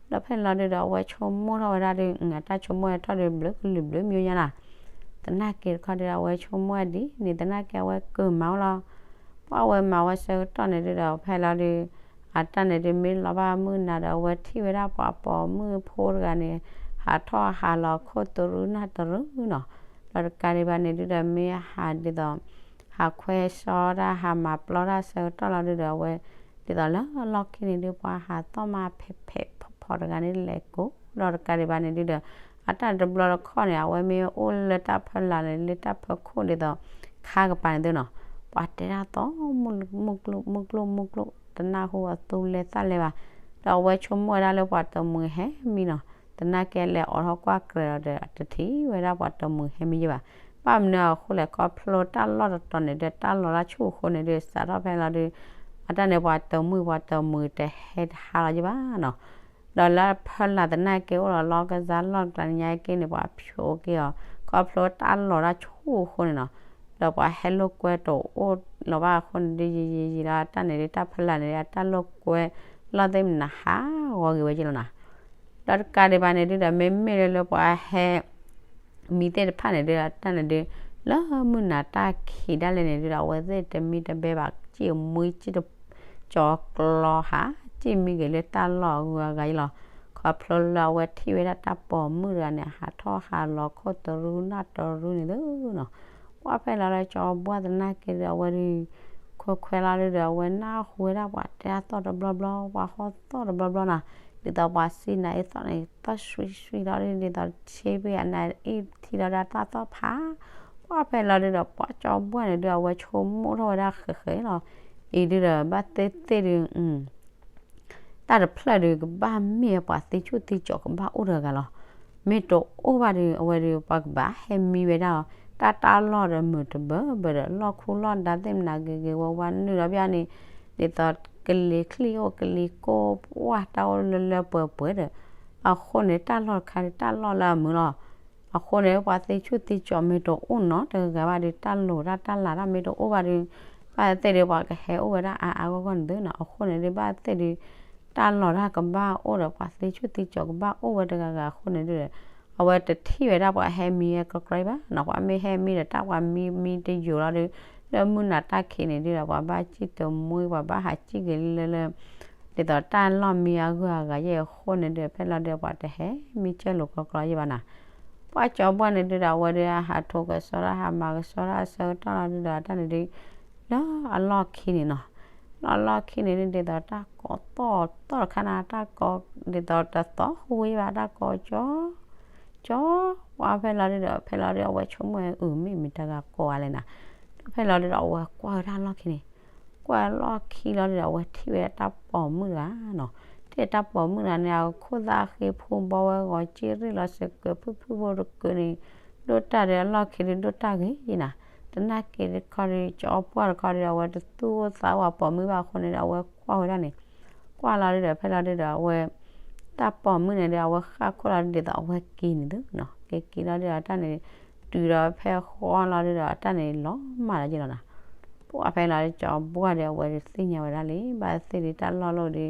ဒီးဖဲလီၤဒုဒီး အဝဲဆိကမိၣ်ထီၣ်ဝဲဒၣ်ဒုး အတၢ်ဆိကမိၣ်ထီၣ်ဒုး ဘျုးကလုာ်ဘျုးမံၤညါနီၤ. သနာ်က့တခီဒုး အဝဲဆိကမိၣ်ဝဲဒ်န့ၣ် သနာ်က့အဝဲကမၤအိၣ်လီၤ. ပှၤဝဲမၤဝဲဆၢကတီၢ်န့ၣ်ဒုဒီး ဖဲလီၤဒုး အတၢ်န့ၣ်ဒုး မ့ၢ်လီၤဘၣ်မုၢ်နၤဒီး အဝဲထံၣ်ဝဲဒၣ်ပှၤပိာ်မုၣ်ဖိတဂၤန့ၣ် ဟးထီၣ်ဟးလီၤခိၣ်တရူးနၢ်တရူးနီၤ. ဒီးတကးဒံးဘၣ်န့ၣ်ဒုဒီး မ့ၢ်ဟးဒ်သိး ဟးခွဲးစီတၢ် ဟးမၤပျီတၢ်ဆၢကတီၢ်လီၤဒုဒီး အဝဲ ဒ်သိးလၢအလီၢ်ခံန့ၣ်ဒု ပှၤဟးသီၣ်မးဖဲးဖဲးဖီဖီတဂၤန့ၣ် လဲၤကိးဒီးတကးဒံးဘၣ်န့ၣ်ဒုဒီး အတၢ်တဘျီတခီၣ်န့ၣ် အဝဲမ့ၢ်အိၣ်လၢတၢ်ဖၢလာ်န့ၣ် လၢတၢ်ဖၢခိၣ်ဒ်သိး ခါကပၤန့ၣ်သုနီၤ, ပှၤတဲဒၣ်သီၣ် မုၢ်ကျိၣ်မုၢ်ကျိၣ်မုၢ်ကျိၣ် တနၢ်ဟူအသူလဲသၣ်လဲဘၣ်. ဒီးအဝဲဆိကမိၣ်ဝဲဒၣ်လၢပှၤတမှံၤဟဲမံနီၤ, သနာ်က့လဲၤအိးထီၣ်ကွၢ်ကြဲးဒီးဒီး တထံၣ်ဝဲဒၣ်ပှၤတမှံၤဟဲမံယဲဘၣ်. ဘၣ်မနုၤအဃိလဲၣ် ခီဖျိတၢ်လီၢ်တတီၤန့ၣ်ဒီး တၢ်လီၤတၢ်ဆူၣ်အဃိန့ၣ်ဒီး စးထီၣ်ဖဲလီၤဒု အတၢ်န့ၣ် ပှၤတမှံၤ ပှၤတမှံၤတဟဲတဟးလီၤယဲဘၣ်နီၤ. ဒီးလၢဖၢလာ်သနာ်က့အိၣ်ဒီးလီၤကစၢ်လီၢ်ကျါညါက့န့ၣ် ပှၤဖျိက့ၤအီၤ ခီဖျိတၢ်လီၤတၢ်ဆူၣ်အဃိန့ၣ်နီၤ. ဒီးပှၤဟဲလိာ်ကွဲတအိၣ်လီၤဘၣ်အဃိန့ၣ်ဒု ယံာ်ယံာ်ယံာ်လီၤ အတၢ်န့ၣ်ဒု တၢ်ဖၢလာ်န့ၣ်ဒု အတၢ်လိာ်ကွဲလီၢ်သ့ၣ်မနုၤဟးဂီၤက့ၤဝဲက့ၤလီၤနီၤ. ဒီးတကးဒံးဘၣ်န့ၣ်ဒုဒီး မ့မ့ၢ်လၢလၢပှၤဟဲ မံသ့ၣ်တဖၣ်န့ၣ်ဒုဒီး တၢ်န့ၣ်ဒု လၢမုၢ်နၤတၢ်ခံးဒၣ်လဲာ်န့ၣ်ဒုဒီး အဝဲသ့ၣ်တမံတဘဲဘၣ် စံၣ်မှံစံၣ်တ ကၠီၤကျီဟး စံၣ်မှံက့ၤလၢတၢ်လီၢ်အဂုၤအဂၤယဲလီၤ. ခီဖျိလၢအဝဲထံၣ်ဝဲဒၣ်တၢ်ပိာ်မုၣ်တဂၤန့ၣ် ဟးထီၣ်ဟးလီၤခိၣ်တရူးနၢ်တရူးန့ၣ်သုနီၤ. ပှၢ်ဖဲလီၤလၢကၠီဘှၢ်သနာ်က့ဒီး အဝဲဒု ခွဲးခွဲးလီၤဒုဒီး အဝဲနၢ်ဟူဝဲဒၣ်ပှၤတဲအသီၣ်တဘျီဘျီ ပှၤဟီၣ်သီၣ်တဘျီဘျီနီၤ. ဒ်သိးပှၤစံးနၤအသီၣ်န့ၣ် သီၣ်ဆွံဆွံလီၤဒု ဒ်သိးဆ့ဖ့အနအ့ၣ်ထံလီၤဒၣ်တၢ်သီၣ်ဖး. ပှၢ်ဖဲလီၤဒုဒီး ပှၢ်ကၠီဘှၢ်န့ၣ်ဒု အဝဲဆိကမိၣ်ထီၣ်ဝဲဒၣ်ဃဲးဃဲးလီၤ. အံၤဒုဒီး ဘၣ်သ့ၣ်သ့ၣ်ဒု တၢ်တဖျၢၣ်ဒု ကဘၣ်မ့ၢ်ပှၤသ့ဆူၣ်သ့ကၠီၤ ကဘၣ်အိၣ်တဂၤဂၤလီၤ. မ့ၢ်တအိၣ်ဘၣ်ဒု အဝဲဒု ပှၤကဘၣ်ဟဲမံဝဲဒၣ်အီၤ တၢ်တၢ်လီၢ်ဒီးမုာ်တဘၢဘၢဒီး လီၢ်ခူလီၢ်ဒါသ့ၣ်မနုၤဂ့ၤဂ့ၤဝါဝါ နုာ်လီၤဘၣ်န့ၣ် ဒ်သိးကလံၤချံၣ်အိၣ် ကလံၤကိၢ်ဝါ တၢ်အိၣ်လၢလၢပှဲၤပှဲၤဒီး အဃိန့ၣ် တၢ်လီၢ်တခါဒု တၢ်လီၢ်လၢအမုာ်လီၤ. အဃိန့ၣ် ပှၤသ့ဆူၣ်သ့ကၠီၤမ့ၢ်တအိၣ်နီတဂၤဘၣ်ဒု တၢ်လိၤတၢ်တၢ်လၤတၢ်မ့ၢ်တအိၣ်ဘၣ်ဒု ဘၣ်သ့ၣ်ဒု ပှၤကဟဲအိၣ်ဝဲဒၣ်အါအါဂီၢ်ဂီၢ်န့ၣ်သုနီၤ. အဃိန့ၣ်ဒု ဘၣ်သ့ၣ်ဒု တၢ်လီၤတၢ်ကဘၣ်အိၣ်ဒီး ပှၤသ့ဆူၣ်သ့ကၠီၤကဘၣ်အိၣ်ဝဲတဂၤဂၤအဃိန့ၣ်ဒု အဝဲတထံၣ်ဝဲဒၣ်ပှၤဟဲမံဝဲကြီကြီဘၣ်နီၤ. ပှၤမ့ၢ်ဟဲမံဒီးတၢ်ပှၤမံမံတယိာ်လီၤဒု လၢမုၢ်နၤတၢ်ခံးန့ၣ်ဒုဒီး ပှၤဘၣ်စံၣ်တမှံ ပှၤဘၣ်ဟးစံၣ်က့ၤလၢလၢ ဒ်သိးတၢ်လီၢ်မံအဂုၤအဂၤယဲၢ်အဃိန့ၣ်ဒု ဖဲလီၤဒု ပှၤတဟဲမံစၢၢ်လိာ်ကြီကြီယဲၢ်ဘၣ်နီၤ. ပှၢ်ကၠီဘှၢ်န့ၣ်ဒုဒီး အဝဲဒု ဟးထိးကစီဒီး ဟးမၤကစီဒီးအဆၢကတီၢ်လီၤဒုဒီး တၢ်န့ၣ်ဒု လၢအလီၢ်ခံန့ၣ်နီၤ. လၢအလီၢ်ခံန့ၣ်ဒု ဒ်သိးတၢ်ကိးသီၣ်သီၣ်တခါန့ၣ် တၢ်ကိး ဒ်သိးတသီၣ်ဃုာ်ဘၣ် တၢ်ကိးကၠီ ကၠီ ပှၢ်ဖဲလီၤဒုဒီး ဖဲလီၤဒု အဝဲဆိကမိၣ်အုး မ့ၢ်မတၤတဂၤကိးအါလဲၣ်နီၤ. ဒီးဖဲလီၤဒုဒီး အဝဲကွၢ်ဝဲဒၣ်လီၢ်ခံန့ၣ် ကွၢ်လီၢ်ခံလီၤဒုဒီး အဝဲထံၣ်ဝဲဒၣ်တၢ်ပိာ်မုၣ်တဂၤနီၤ. ထံၣ်တၢ်ပိာ်မုၣ်တဂၤန့ၣ် အခိၣ်သၣ်ဃ့ဖူဘီဝဲဂီၤကံၣ်ရံၣ်လီၤစ့ၢ်ကီး ဖုၣ်ဖုၣ်ဖိတကုာ်န့ၣ် ဒိၣ်တၢ်ဒီးအလီၢ်ခံဒုဒိၣ်တၢ်ဂ့ၤယဲၢ်နီၤ. သနာ်က့တခီဒု ကၠီပှၢ်တခီဒု အဝဲတသူၣ်အိၣ်သးအိၣ်အပိာ်မုၣ်ဘၣ်အဃိန့ၣ်ဒီး အဝဲကွၢ်ဝဲဒၣ်န့ၣ် ကွၢ်လီၤဒုဒီး ဖဲလီၤဒုဒီး အဝဲ တၢ်ပိာ်မုၣ်န့ၣ်ဒီး အဝဲဃၣ်ခိၣ်လီၤဒု ဒ်သိးအဝဲက့ၤန့ၣ်သုနီၤ. က့ၤက့ၤလီၤဒုဒီး တၢ်န့ၣ် တုၤဒီးဖဲဃီလီၤဒုဒီး တၢ်န့ၣ်လီၤမၢ်လီၤယဲၢ်လီၤနီၤ. ပှၢ်ဖဲလီၤဒု ကၠီဘှၢ်ဒီး အဝဲဒုသ့ၣ်ညါဝဲဒၣ်လံ ဘၣ်သ့ၣ်ဒုတၢ်လီၢ်လီၤဒု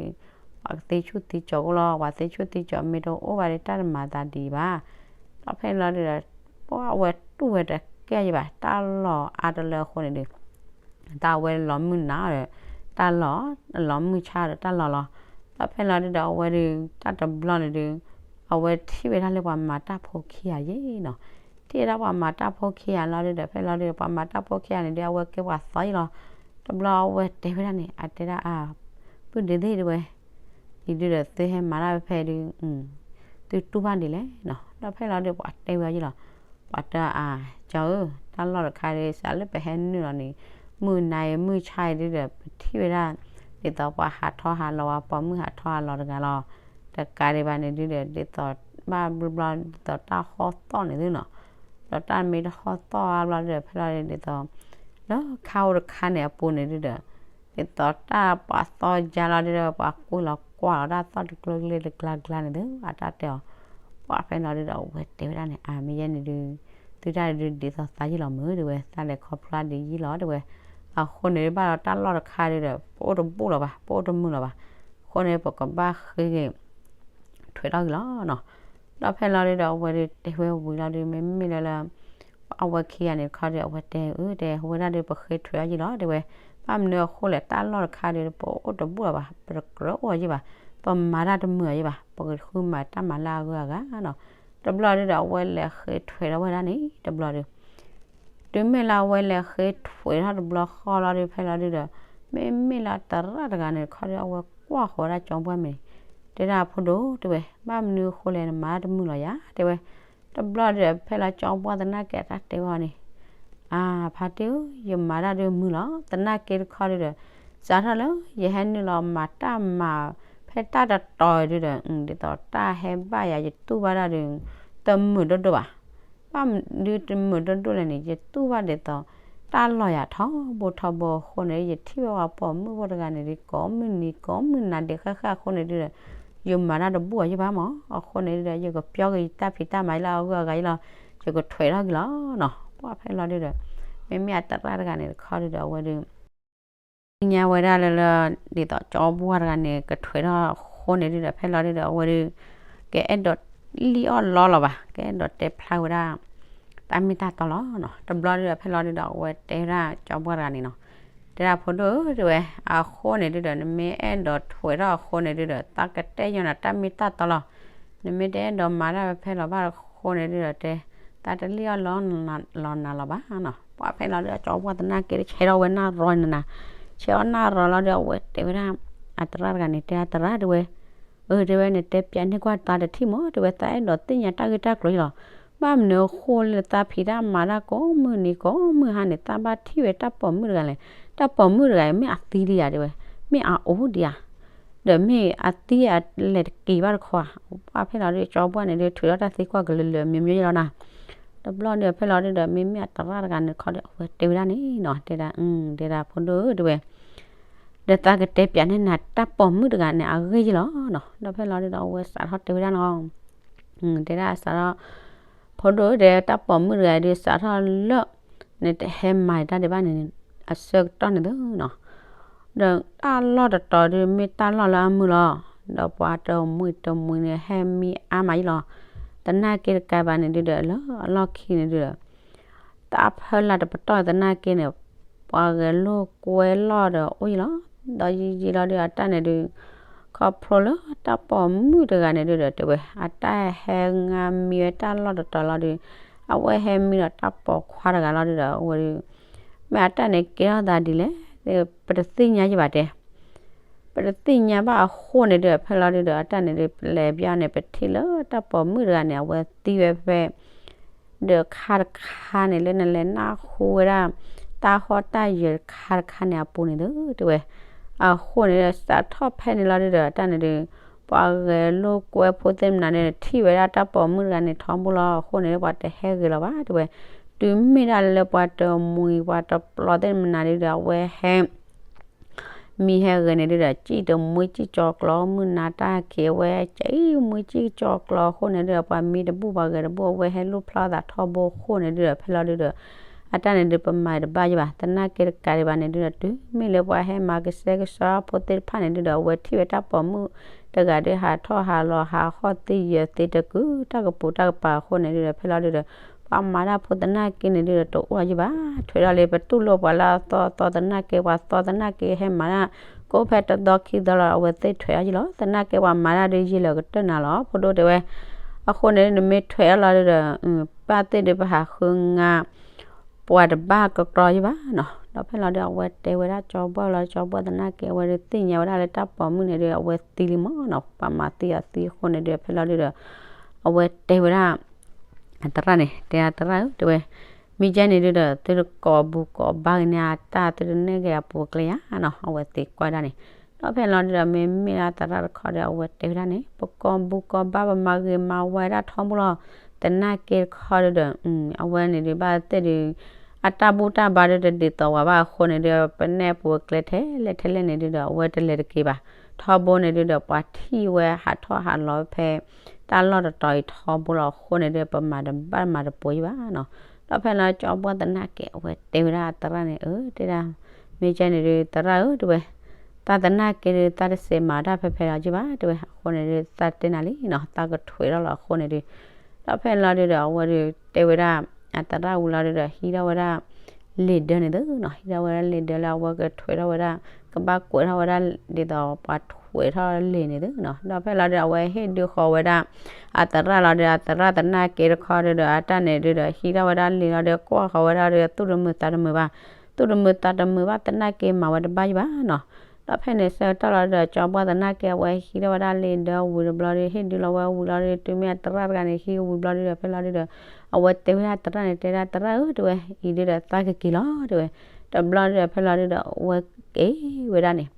ပှၤကသ့ဆူၣ်သ့ကၠီၤအိၣ်လီၤ ပှၤသ့ဆူၣ်သ့ကၠီၤမ့ၢ်တအိၣ်ဘၣ်ဒု တၢ်တမၤသးဒ်အံၤဘၣ်. ဒီးဖဲလီၤဒုဒီး ပှၢ်အဝဲတူၢ်ဝဲတကဲယဲၢ်ဘၣ် တၢ်လီၢ်အါတလၢအဃိန့ၣ်ဒု တၢ်ဝဲလီၤမုၢ်နၤဒီး တၢ်လီၢ် လီၤမုၢ်ဆါဒီးတၢ်လီၢ်လီၤ. ဒီးဖဲလီၤဒုဒီး အဝဲဒု တၢ်တဘျီန့ၣ်ဒု အဝဲထံၣ်ဝဲဒၣ်လၢပှၤမၤတၢ်ဖိခံဂၤယဲၢ်နီၤ. ထံၣ်ဝဲဒၣ်ပှၤမၤတၢ်ဖိခံဂၤလီၤဒုဒီး ဖဲလီၤဒု ပှၤမၤတၢ်ဖိခံဂၤန့ၣ်ဒု အဝဲကဲပှၤသီယဲၢ်လီၤ. တဘျီအဝဲတဲဝဲဒၣ်န့ၣ် အတဲဒၣ်အါ ပုၢ်ဒ့သ့ၣ်တဲဝဲ အံၤဒုဒီးသုဟဲမၤတၢ်ဖဲဒု သုတူၢ်ဘၣ်ဒ်လဲၣ်နီၤ. ဒီးဖဲလီၤဒု ပှၤတဲဝဲယဲၢ်လီၤ. ပှၤတဲအါ ကၠီဧၢ တၢ်လီၢ်တခါဒု စးလၢပဟဲနုာ်လီၤန့ၣ် မုၢ်နၤအံၤမုၢ်ဆါအံၤဒုဒီး ပထံၣ်ဝဲဒၣ် ဒ်သိးပှၤဟးထီၣ်ဟးလီၤ ပှၤပိာ်မုၣ်ဟးထီၣ်ဟးလီၤတဂၤလီၤ. တကးဒံးဘၣ်န့ၣ်ဒုဒီး ဒ်သိးဘၣ်ဘျီဘျီ ဒ်သိးတၢ်ဟီၣ်သီၣ်န့ၣ်သုနီၤ. ဒီးတၢ်မ့ၢ်တဟီၣ်သီၣ်အါဘျီဒုဒီး ဖဲလီၤဒုဒီး ဒ်သိး လၢခါအိၣ်တခါန့ၣ်အပူၤန့ၣ်ဒုဒီး ဒ်သိးတၢ်ပှၤသီယါလီၤဒုဒီး ပှၤကွံာ်လီၤကွၢ်လီၤတၢ်သီၣ်တကျိၤကျဲတကျါကျါန့ၣ်သု အတၢ်တဲအီၤ. ပှၢ်ဖဲလီၤဒုဒီး အဝဲတဲဝဲဒၣ်န့ၣ် အါ မ့ၢ်ယဲန့ၣ်ဒု သုတၢ်ဒုဒ်သိးသးယံာ်လီၤမုၢ်တဲဝဲ သးလဲၤခီဖျိဒ်ယံာ်လီၤတဲဝဲ. အဃိန့ၣ်ဘၣ်ဒီးတၢ်လီၢ်တခါဒုဒီး ပအိၣ်တဘူၣ်လီၤဘၣ် ပအိၣ်တမုာ်လီၤဘၣ်. အဃိန့ၣ် ပကဘၣ်ဃ့က့ၤ ထွဲးထီၣ်ဂ့ၤလီၤနီၤ. ဒီးဖဲလီၤဒုဒီး အဝဲဒုတဲဝဲဝံၤလီၤဒု မ့မ့ၢ်လၢလၢ အဝဲခံဂၤန့ၣ်တခီဒု အဝဲတဲအၢ တဲဝဲဒၣ်ဒု ပဃ့ထွဲးထီၣ်ယံာ်လီၤတဲဝဲ. ဘၣ်မနုၤအဃိလဲၣ် တၢ်လီၢ်တခါဒု ပအိၣ်တဘူၣ်လီၤဘၣ် ပတကြၢးအိၣ်လီၤယံာ်ဘၣ် ပမၤတၢ်တမုာ်လီၤယံာ်ဘၣ် ပကဃုမၤတၢ်မၤလၢအဂုၤအဂၤနီၤ. တဘျီဒုဒီး အဝဲလဲၤဃ့ထွဲးထီၣ်ဝဲဒၣ်န့ၣ် တဘျီဒု တုၤမ့ၢ်လၢအဝဲလဲၤဃ့ထွဲးထီၣ်တဘျီဃီလီၤဒုး ဖဲလီၤဒုဒီး မ့မ့ၢ်လၢအသရၣ်တဂၤန့ၣ်တခီဒီး အဝဲကွၢ်ဃီၤဝဲဒၣ်ကၠီဘှၢ်မ့ၢ်န့ၣ်, တဲဒၣ်ဖိဒိၣ်တဲဝဲ, ဘၣ်မနုၤအဃိလဲၣ် နမၤတၢ်တမုာ်လီၤယၤ တဲဝဲ. တဘျီဒုဒီး ဖဲလီၤကၠီဘှၢ်သနာ်က့အတၢ်တဲဝဲန့ၣ်, အါ, ဖါတံၢ်ဧၢ, ယမၤတၢ်ဒုးမုာ်လီၤ, သနာ်က့တခီဒုဒီး စးထီၣ်လၢယဟဲနုာ်လီၤမၤတၢ်မၤ ဖဲတၢ်တတီၤဒုဒီး ဒ်သိးတၢ်ဟဲဘၣ်ယၤယတူၢ်ဘၣ်တၢ်ဒုး တမုာ်ဒိၣ်ဒိၣ်ဘၣ်. ဘၣ်မနုၤတမုာ်ဒိၣ်ဒိၣ်လဲၣ်န့ၣ် ယတူၢ်ဘၣ်ဒ်သိး တၢ်လီၤယၤထီဘိထီဘိအဃိန့ၣ် ယထံၣ်ဝဲပှၤပိာ်မုၣ်ဖိတဂၤန့ၣ်ဒုး ကိးမုၢ်နံၤကိးမုၢ်နၤဒံးဃၣ်ဃၣ်အဃိန့ၣ်ဒုဒီး ယမၤတၢ်တဘူၣ်အီၤယဘၣ်မး, အဃိန့ၣ်ဒုဒီး ယကပျီက့ၤယတၢ်ဖံးတၢ်မၤလၢအဂုၤအဂၤအံၤလီၤ, ယကထွဲးထီၣ်က့ၤလီၤနီၤ. ပှၢ်ဖဲလီၤဒုဒီး မ့မ့ၢ်အသရၣ်တဂၤန့ၣ်တခီဒုဒီး အဝဲဒုး သ့ၣ်ညါဝဲဒၣ်လၢလၢ ဒ်သိးကၠီဘှၢ်တဂၤန့ၣ် ကထွဲးထီၣ်အဃိန့ၣ်ဒုဒီး ဖဲလီၤဒုဒီး အဝဲဒုး ကအဲၣ်ဒိးလံၣ်အီၣ်လီလီၤဘၣ်, ကအဲၣ်ဒိးတဲဖျါဝဲဒၣ် တၢ်မ့ၢ်တၢ်တီလီၤနီၤ. တဘျီဒုဒီး ဖဲလီၤဒုဒီး အဝဲတဲဝဲဒၣ်ကၠီဘှၢ်တဂၤန့ၣ်နီၤ, တဲဒၣ်ဖိဒိၣ်ဧၢ တဲဝဲ, အဃိန့ၣ်ဒုဒီး နမ့ၢ်အဲၣ်ဒိးထွဲးထီၣ်အဃိန့ၣ်ဒုဒီး သးကတဲညီနၤတၢ်မ့ၢ်တၢ်တီလီၤ. နမ့ၢ်တအဲၣ်ဒိးမၤတၢ်ဖဲလီၤဘၣ်အဃိန့ၣ်ဒုဒီး တဲ သးတလံၣ်အီၣ်လီလီၤနၤလီၤဘၣ်နီၤ. ပှၢ်ဖဲလီၤဒုဒီး ကၠီဘှၢ်သနာ်က့ ဆဲးထီၣ်ဝဲနၢ်ရီနၤ, ဆဲးအီၣ်နၢ်ရီလီၤဒုဒီး အဝဲတဲဝဲဒၣ် အသရၣ်တဂၤန့ၣ် တဲအသရၣ်တဲဝဲ, အၢ တဲဝဲ နတဲပၠးန့ၢ်ကွၢ်သးတထံၣ်မး တဲဝဲ, သးအဲၣ်ဒိးသ့ၣ်ညါတၢ်ဂ့ၢ်တၢ်ကျိၤအံၤလီၤ. ဘၣ်မနုၤအဃိလၢသးဖံးတၢ်မၤတၢ်ကိးမုၢ်နံၤကိးမုၢ်ဟါန့ၣ် သးဘၣ်ထံၣ်ဝဲတၢ်ပိာ်မုၣ်တဂၤလဲၣ်. တၢ်ပိာ်မုၣ်တဂၤအံၤ မ့ၢ်အသံဒံးဧါ တဲဝဲ, မ့ၢ်အအိၣ်ဒံးဧါ, ဒီးမ့ၢ်အသံအလဲၤတက့ၤဘၣ်တခီဧါ. ပှၢ်ဖဲလီၤဒုဒီး ကၠီဘှၢ်န့ၣ်ဒုဒီး ထုးထီၣ်တၢ်သံကွၢ်ကလုာ်လၢာ် မျိုးမျိုးလီၤနီၤ. တဘျီဒုဒီး ဖဲလီၤဒုဒီး မ့မ့ၢ်အသရၣ်တဂၤန့ၣ်တခီဒီး အဝဲတဲဝဲဒၣ်န့ၣ်နီၤ, တဲဒၣ်, တဲဒၣ်ဖိဒိၣ်ဧၢ တဲဝဲ, ဒီးသးကတဲပၠးန့ၢ်နၤ တၢ်ပိာ်မုၣ်တဂၤန့ၣ် အဂ့ၢ်ယလီၤနီၤ. ဒီးဖဲလီၤဒုဒီး အဝဲစးထီၣ်တဲဝဲဒၣ်နီၤ, တဲဒၣ်စးထီၣ်, ဖိဒိၣ်ဧၢ တဲ တၢ်ပိာ်မုၣ်တဂၤဒုး စးထီၣ်လၢ နတဟဲမၤတၢ်ဒံးဘၣ်န့ၣ် အဆၢကတီၢ်န့ၣ်သနီၤ, ဒီးတၢ်လီၢ်တတီၤဒုး မ့ၢ်တၢ်လီၢ်လၢအမုာ်လီၤ. ဒီးပှၤတမှံၤတမှံၤန့ၣ် ဟဲမံအါမးယလီၤ. သနာ်က့တကးဘၣ်န့ၣ်ဒုဒီး လၢအလီၢ်ခံန့ၣ်ဒုဒီး တၢ်ဖၢလၢ်တပတီၢ်သနာ်က့န့ၣ် ပှၤဂဲၤလိာ်ကွဲလီၢ်ဒီးအိၣ်ယလီၤ. ဒီးယံာ်ယံာ်လီၤဒုး အတၢ်န့ၣ်ဒုး ခီဖျိလၢတၢ်ပိာ်မုၣ်တဂၤန့ၣ်ဒုဒီး တဲဝဲ အတၢ်ဟဲငါမံဝဲတၢ်လီၢ်တတီၤလီၤဒုး အဝဲဟဲမံဒီးတၢ်ပိာ်ခွါတဂၤလီၤဒုဒီး အဝဲဒုး မ့ၢ်အတၢ်န့ၣ်ကဲထီၣ်သးဒ်လဲၣ်, ပတသ့ၣ်ညါယဘၣ်တဲ ပတသ့ၣ်ညါဘၣ်အဃိန့ၣ်ဒုး ဖဲလီၤဒုဒီး အတၢ်န့ၣ်ဒုး ပလဲၤဘၣ်န့ၣ် ပထံၣ်လၢတၢ်ပိာ်မုၣ်တဂၤန့ၣ် အဝဲသံဝဲဖဲ ဒီးခါတခါန့ၣ် လၢနလဲၤနၢ်ဟူဝဲဒၣ် တၢ်ဟီၣ်တၢ်ယၢၤတခါတခါန့ၣ်အပူၤန့ၣ်ဒုး တဲဝဲ. အဃိန့ၣ်ဒီး စးထီၣ်ဖဲန့ၣ်လီၤဒုဒီး အတၢ်န့ၣ်ဒုး ပှၤဂဲၤလိာ်ကွဲဖိသ့ၣ်မနုၤန့ၣ် ထံၣ်ဝဲဒၣ်တၢ်ပိာ်မုၣ်တဂၤန့ၣ်ထီဘိလီၤ. အဃိန့ၣ်ဒီး ပှၤတဟဲဂ့ၤလီၤဘၣ် တဲဝဲ. တုၤမ့ၢ်ဒၣ်လၢပှၤတမှံၤ ပှၤတပျီသ့ၣ်မနုၤဒုဒီး အဝဲဟဲ မံဟဲဂ့ၤန့ၣ်ဒုဒီး စံၣ်တမှံစံၣ်ကၠီၤကျီၤ မုၢ်နၤတၢ်ခံး အဝဲစံၣ်မှံစံၣ်ကၠီၤကျီၤအဃိန့ၣ်ဒုဒီး ပှၤမံတဘူၣ်ပှၤဂဲၤတဘူၣ် အဝဲဟဲလိၣ်ဖျီသးထီဘိအဃိန့ၣ်ဒုဒီး ဖဲလီၤဒုဒီး အတၢ်န့ၣ်ဒုး ပမၤတဘၣ်ယဘၣ် သနာ်က့တကးဒံးဘၣ်န့ၣ်ဒုဒီး တုၤမ့ၢ်လၢပှၤဟဲမၤကစဲကစီဖိသ့ၣ်တဖၣ်န့ၣ်ဒုဒီး အဝဲထံၣ်ဝဲတၢ်ပိာ်မုၣ်တဂၤဒုး ဟးထီၣ်ဟးလီၤ ဟးဟီၣ်သံယၢၤသံတကုာ် တၢ်ကပူၤတၢ်ကပၤအဃိန့ၣ်ဒုဒီး ဖဲလီၤဒုဒီး ပှၤမၤတၢ်ဖိသနာ်က့န့ၣ်ဒုဒီး တအိၣ်လီၤယဘၣ် ထွဲးထီၣ်လၢပတူၢ်လိာ်ပှၤလၢအသီသီသနာ်က့ ပှၤသီသနာ်က့ဟဲမၤတၢ် ကိးဖဲတသီခံသီလီၤ အဝဲသ့ၣ်ထွဲးထီၣ်ယလီၤ သနာ်က့ပှၤမၤတၢ်ဒုးယံာ်လၢကတၢၢ်နၤလီၤ ဖိဒိၣ်တဲဝဲ. အဃိန့ၣ် နမ့ၢ်ထွဲးထီၣ်လီၤဒုဒီး ဘၣ်သ့ၣ်ဒုးပဟးဃုငါ ပှၤတဘၣ်ကကြီယဘၣ်နီၤ ဒီးဖဲလီၤဒုး အဝဲတဲဝဲဒၣ်ကၠီဘှၢ်လီၤ ကၠီဘှၢ်သနာ်က့ အဝဲဒုးသ့ၣ်ညါဝဲဒၣ်လၢတၢ်ပိာ်မုၣ်န့ၣ်ဒုး အဝဲသံလံမးနီၤ ပှၤမၤသံအသံအဃိန့ၣ်ဒုး ဖဲလီၤဒုဒီး အဝဲတဲဝဲဒၣ် အသရၣ်န့ၣ် တဲအသရၣ်ဧၢ တဲဝဲ မ့ၢ်ကဲန့ၣ်ဒုဒီး သုတကိးဘူကိးဘါက့ၤန့ၢ်အတၢ် သုတနဲၣ်က့ၤအပူၤအကျဲဧါနီၤ အဝဲသံကွၢ်ဒၣ်န့ၣ် ဒီးဖဲလီၤဒုဒီး မ့မ့ၢ်လၢအသရၣ်တခီဒီး အဝဲတဲဝဲဒၣ်န့ၣ် ပကိးဘူကိးဘါ ပမၤဂ့ၤမၤဝါဒၣ်ထီဘိလီၤ သနာ်က့တခီဒုဒီး အဝဲန့ၣ်ဒုး ဘၣ်သ့ၣ်ဒုး အတၢ်ဘူၣ်တၢ်ဘါဒုး တဒ်သိးဝဲဘၣ်အဃိန့ၣ်ဒုး ပနဲၣ်ပူၤအကျဲထဲလဲၣ်ထဲလဲၣ်န့ၣ်ဒုဒီး အဝဲတလဲၤတက့ၤဘၣ် ထီဘိန့ၣ်ဒုဒီး ပှၤထံၣ်ဝဲဟးထီၣ်ဟးလီၤဖဲ တၢ်လီၢ်တတီၤအံၤထီဘိလီၤအဃိန့ၣ်ဒုး ပမၤတဘၣ်မၤတပိၤယဘၣ်နီၤ ဒီးဖဲလီၤကၠီဘှၢ်သနာ်က့ အဝဲတဲဝဲဒၣ်အသရၣ်န့ၣ် အၢ တဲဒၣ် မ့ၢ်ကဲန့ၣ်ဒုး သရၣ်ဧၢ တဲဝဲ သးသနာ်က့ဒုး သးတစဲးမၤတၢ်ဖဲဖဲလီၤက့ၤဘၣ် တဲဝဲ အဃိန့ၣ်ဒုး သးတဲနၤလံနီၤ သးကထွဲးထီၣ်လီၤအဃိန့ၣ်ဒုး ဒီးဖဲလီၤဒုဒီး အဝဲဒုးတဲဝဲဒၣ် အသရၣ်ဝံၤလီၤဒုဒီး ဟံးထီၣ်ဝဲဒၣ် လံာ်ဒၢန့ၣ်သနီၤ ဟံးထီၣ်ဝဲဒၣ်လံာ်ဒၢလၢအဝဲကထွဲးထီၣ်ဝဲဒၣ် ကဘၣ်ကွဲးထီၣ်ဝဲဒၣ်ဒ်သိးပှၤ အဝဲပှဲၤထီၣ်လံာ်န့ၣ်သုနီၤ. ဒီးဖဲလီၤဒုး အဝဲဟ့ၣ်ဒုးဃီၤဝဲဒၣ် အသရၣ်လီၤဒုး အသရၣ်သနာ်က့တခီဒုးဒီး အတၢ်န့ၣ်ဒုးဒီး ဟံးထီၣ်ဝဲဒၣ်လံာ်လီၤဒုး ကွၢ်ဃီၤဝဲဒၣ်ဒီး သူၣ်တမုာ်သးတမုာ်ဘၣ်, သူၣ်တမုာ်သးတမုာ်ဘၣ် သနာ်က့မၤဝဲတဘၣ်ယံၤဘၣ်နီၤ. ဒီးဖဲန့ၣ်ဆၢကတီၢ်လီၤဒုးဒီး ကၠီဘှၢ်သနာ်က့ အဝဲဟံးထီၣ်ဝဲဒၣ်လံာ်ဒီးဝံၤတဘျီဒုး ဟ့ၣ်ဒုးလီၤဝဲဝံၤလီၤဒုး တုၤမ့ၢ်အသရၣ်တဂၤန့ၣ် ဟံးဝံၤဘျီဒုးဒီး ဖဲလီၤဒုးဒီး အဝဲတဲဝဲဒၣ်သရၣ်န့ၣ် တဲဒၣ်သရၣ်ဧၢ တဲဝဲ အံၤဒုးဒီး သးကက့ၤလီၤ တဲဝဲ. တဘျီဒုးဒီး ဖဲလီၤဒုးဒီး အဝဲက့ၤဝဲဒၣ်န့ၣ်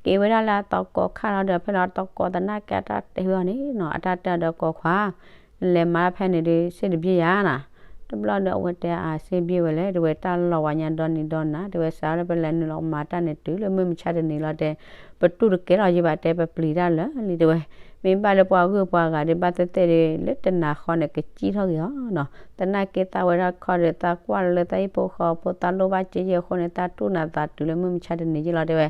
က့ၤဝဲဒၣ်လၢအသကိးခါလီၤဒီး ဖဲလီၤတကိးသနာ်က့ အတၢ်တဲဝဲအီၤန့ၣ်နီၤ အတၢ်တဲအီၤဒီး ကိးခွါ နလဲၤမၤဖဲန့ၣ်ဒုး စ့ၣ်တဘျ့ယၤနီၤ. တဘျီဒုး အဝဲတဲအါ စ့ၣ်ဘျ့ဝဲလဲၣ် တဲဝဲ တၢ်လီၤဝဲညါဒီနံၤဒီနၤ တဲဝဲ စးလၢပလဲၤနုာ်လီၤမၤတၢ်န့ၣ် တုၤလၢမုၢ်မဆါတနံၤလီၤတဲ ပတူၢ်တကဲလီၤယံၤဘၣ်တဲ ပပျံၤတၢ်လၢာ်လံ တဲဝဲ. မ့ၢ်ဘၣ်လၢပှၤဂုၢ်ပှၤဂၤဒုး ဘၣ်သ့ၣ်သ့ၣ်ဒုး လၢတနၤဃီန့ၣ် ကစံၣ်ထီၣ်က့ၤအီၤနီၤ. သနာ်က့ သးဝဲဒၣ်ခီဒုး သးကွၢ်လၢသးဟံၣ်ဖိဃီဖိ သးလိၣ်ဘၣ်က့ယဲၢ်အဃိန့ၣ် သးတူၢ်နၤသးတုၤလၢမုၢ်မဆါတနံၤယံၤလီၤ တဲဝဲ.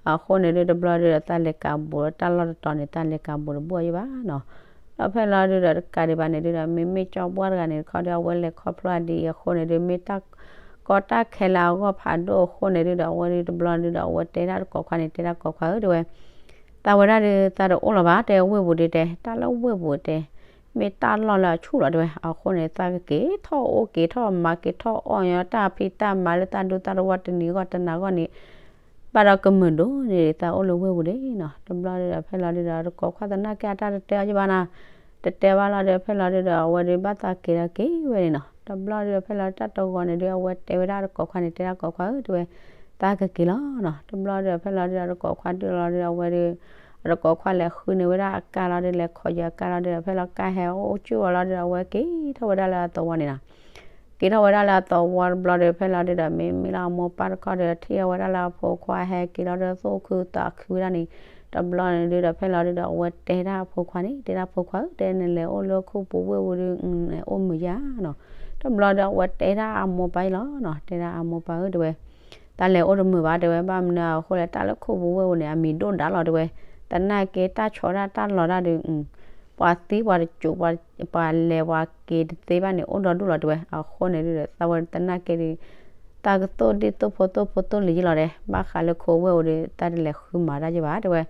အဃိန့ၣ်ဒုး တဘျီဒုးဒီး သးလဲၤကးဘူးလၢတၢ်လီၢ်တတီၤန့ၣ် သးလဲၤကးဘူးတဘူးအီၤယံၤဘၣ်နီၤ. ဒီးဖဲလီၤဒုးဒီး တကးဒံးဘၣ်န့ၣ်ဒုးဒီး မ့မ့ၢ်ကၠီဘှၢ်တဂၤန့ၣ်တခီဒီး အဝဲလဲၤခီဖျိဒ်အံၤအဃိန့ၣ်ဒုး မ့ၢ်တၢ်ကီတၢ်ခဲလၢအဂီၢ်ဖးဒိၣ်အဃိန့ၣ်ဒုးဒီး အဝဲဒုးတဘျီဒုးဒီး အဝဲတဲဒၣ်တကိးခွါန့ၣ် တဲဒၣ်ကိးခွါဧၢ တဲဝဲ သးဝဲဒၣ်ဒုး သးတအိၣ်လၢၤဘၣ် တဲဝ့ၢ်ပူၤဒုးတဲ တၢ်လၢဝ့ၢ်ပူၤတဲ မ့ၢ်တၢ်လီၢ်လၢအဆူၣ်လီၤ တဲဝဲ. အဃိန့ၣ် သးကက့ၤထီၣ်အိၣ်က့ၤထီၣ်မၤက့ၤထီၣ်အီၣ်ညီ တၢ်ဖံးတၢ်မၤလၢသးဒူသးတဝီတနံၤဂီၢ်တနၤဂီၢ်န့ၣ် ဘၣ်ဒီးကမုာ်ဒိၣ်န့ၣ် သးအိၣ်လၢဝ့ၢ်ပူၤဒၣ်နီၤ. တဘျီဒုးဒီး ဖဲလီၤဒုးဒီး တကိးခွါသနာ်က့ အတၢ်တတဲအီၤယံၤဘၣ်နီၤ. တတဲဘၣ်လီၤဒီး ဖဲလီၤဒုးဒီး အဝဲဒုးဘၣ်သးက့ၤဒီးက့ၤဝဲန့ၣ်နီၤ. တဘျီဒုးဒီး ဖဲလီၤတၢ်တဂီၤန့ၣ်ဒုး အဝဲတဲဝဲဒၣ်တကိးခွါန့ၣ် တဲဒၣ်ကိးခွါဧၢ တဲဝဲ သးကက့ၤလီၤနီၤ. တဘျီဒုးဒီး ဖဲလီၤဒုးဒီး တကိးခွါဒုးလီၤဒုး အဝဲဒုး အတကိးခွါလဲၤဃုန့ၢ်ဝဲဒၣ်အကါလီၤဒုး လဲၤခိးယၤအကါလီၤဒုးဒီး ဖဲလီၤကါဟဲအိၣ်ကၠူၣ်အီၤလီၤဒုး အဝဲက့ၤထီၣ်ဝဲဒၣ်လၢအသဝီန့ၣ်နီၤ. က့ၤထီၣ်ဝဲဒၣ်လၢအသဝီတဘျီဒီး ဖဲလီၤဒုးဒီး မ့မ့ၢ်လၢအမိၢ်ပၢ်တခီဒီး ထံၣ်အီၤဝဲဒၣ်လၢအဖိခွါဟဲက့ၤလီၤဒီး သူၣ်ခုသးခုဝဲဒၣ်န့ၣ် တဘျီန့ၣ်ဒုးဒီး ဖဲလီၤဒုးဒီး အဝဲတဲဒၣ်အဖိခွါန့ၣ် တဲဒၣ်ဖိခွါဧၢ တဲနလဲၤအိၣ်လၢခိၣ်ပူၤဝ့ၢ်ပူၤဒုး အိၣ်မုာ်ယါနီၤ. တဘျီဒီး အဝဲတဲဒၣ်အမိၢ်ပၢ်အံၤလီၤနီၤ တဲဒၣ်အမိၢ်ပၢ်ဧၢ တဲဝဲ တၢ်လဲၤအိၣ်တမုာ်ဘၣ် တဲဝဲ ဘၣ်မနုၤအဃိလဲၣ် တၢ်လၢခိၣ်ပူၤဝ့ၢ်ပူၤန့ၣ် အမံၤဒိၣ်ဒၣ်လီၤ တဲဝဲ. သနာ်က့ တၢ်ဆီတၢ်တၢ်လီၤတၢ်ဒုး ပှၤသံပှၤတစိၤ ပှၤလဲၤပှၤက့ၤတသ့ဘၣ်န့ၣ် အိၣ်ဒီဒူၣ်လီၤ တဲဝဲ. အဃိန့ၣ်ဒုးဒီး သးဝဲသနာ်က့ဒုး တၢ်ကသိၣ်ဒံၣ်သိၣ်ဖိသိၣ်ဖိသိၣ်လံၤယံၤလီၤ တဲ ဘၣ်ဃးလၢခိၣ်ဝ့ၢ်ပူၤဒီး တၢ်တလဲၤဃုမၤတၢ်ယံၤဘၣ် တဲဝဲ.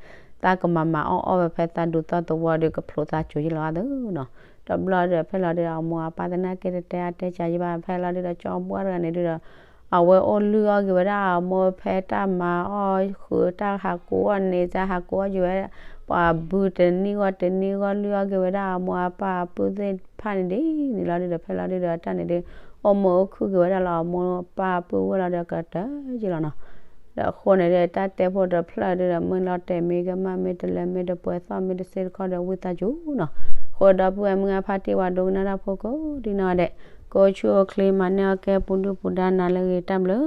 သးကမၤမၤအီၣ်အီၣ်ဝဲဖဲသးဒူသီသဝီဒီး ကဖျိးသးစိၤယံၤလီၤအသိးနီၤ. တဘျီဒီး ဖဲလီၤဒုးဒီး အမိၢ်အပၢ်သနာ်က့ တတဲအါတဲစှၤယံၤဘၣ် ဖဲလီၤဒုးဒီး ကၠီဘှၢ်တဂၤန့ၣ်ဒုးဒီး အဝဲအိၣ်လုၢ်အီၣ်က့ၤဝဲဒၣ်အမိၢ် ဖဲတၢ်မၤအီၣ်ဃုာ် တၢ်ဟးကူအီၣ်န့ၣ် တၢ်ဟးကူအီၣ်က့ၤဝဲ ပှၤဘုတနံၣ်ဂီၢ်တနံၣ်ဂီၢ် လုၢ်အီၣ်က့ၤဝဲဒၣ်အမိၢ်အပၢ်အပုၢ်သ့ၣ်တဖၣ်န့ၣ်ဒ်န့ၣ်လီၤဒုးဒီး ဖဲလီၤဒုးဒီး တၢ်န့ၣ်ဒုး အိၣ်မုာ်အိၣ်ခုၣ်က့ၤဝဲဒၣ်လၢအမိၢ်အပၢ်အပုၢ်ဝဲၢ်လီၤဒီး ကတၢၢ်ယံၤလီၤနီၤ. ဒီးအဃိန့ၣ်ဒီး တၢ်တဲဖိတဖျၢၣ်ဒုးဒီး မ့ၢ်လီၤတဲာ်မ့ၢ်ကမၣ်မ့ၢ်တလၢမ့ၢ်တပှဲၤသီၣ်မ့ၢ်တစ့တခီဒီး ဝံသးစူၤနီၤ. ဃိဒီပုၢ်ဝဲၢ်မုၢ်အဖါတံၢ် ပှၤဒိကနၣ်တၢ်ဖိကိးဒ်နီၢ်ဂၤဒဲး ကအိၣ်ဆူၣ်အိၣ်ချ့ မၤန့ၢ်အီၣ်ကဲ ပူၤဒုၣ်ပူၤဒါ နၤလၢအဂ့ၤ တၢ်ဘျုး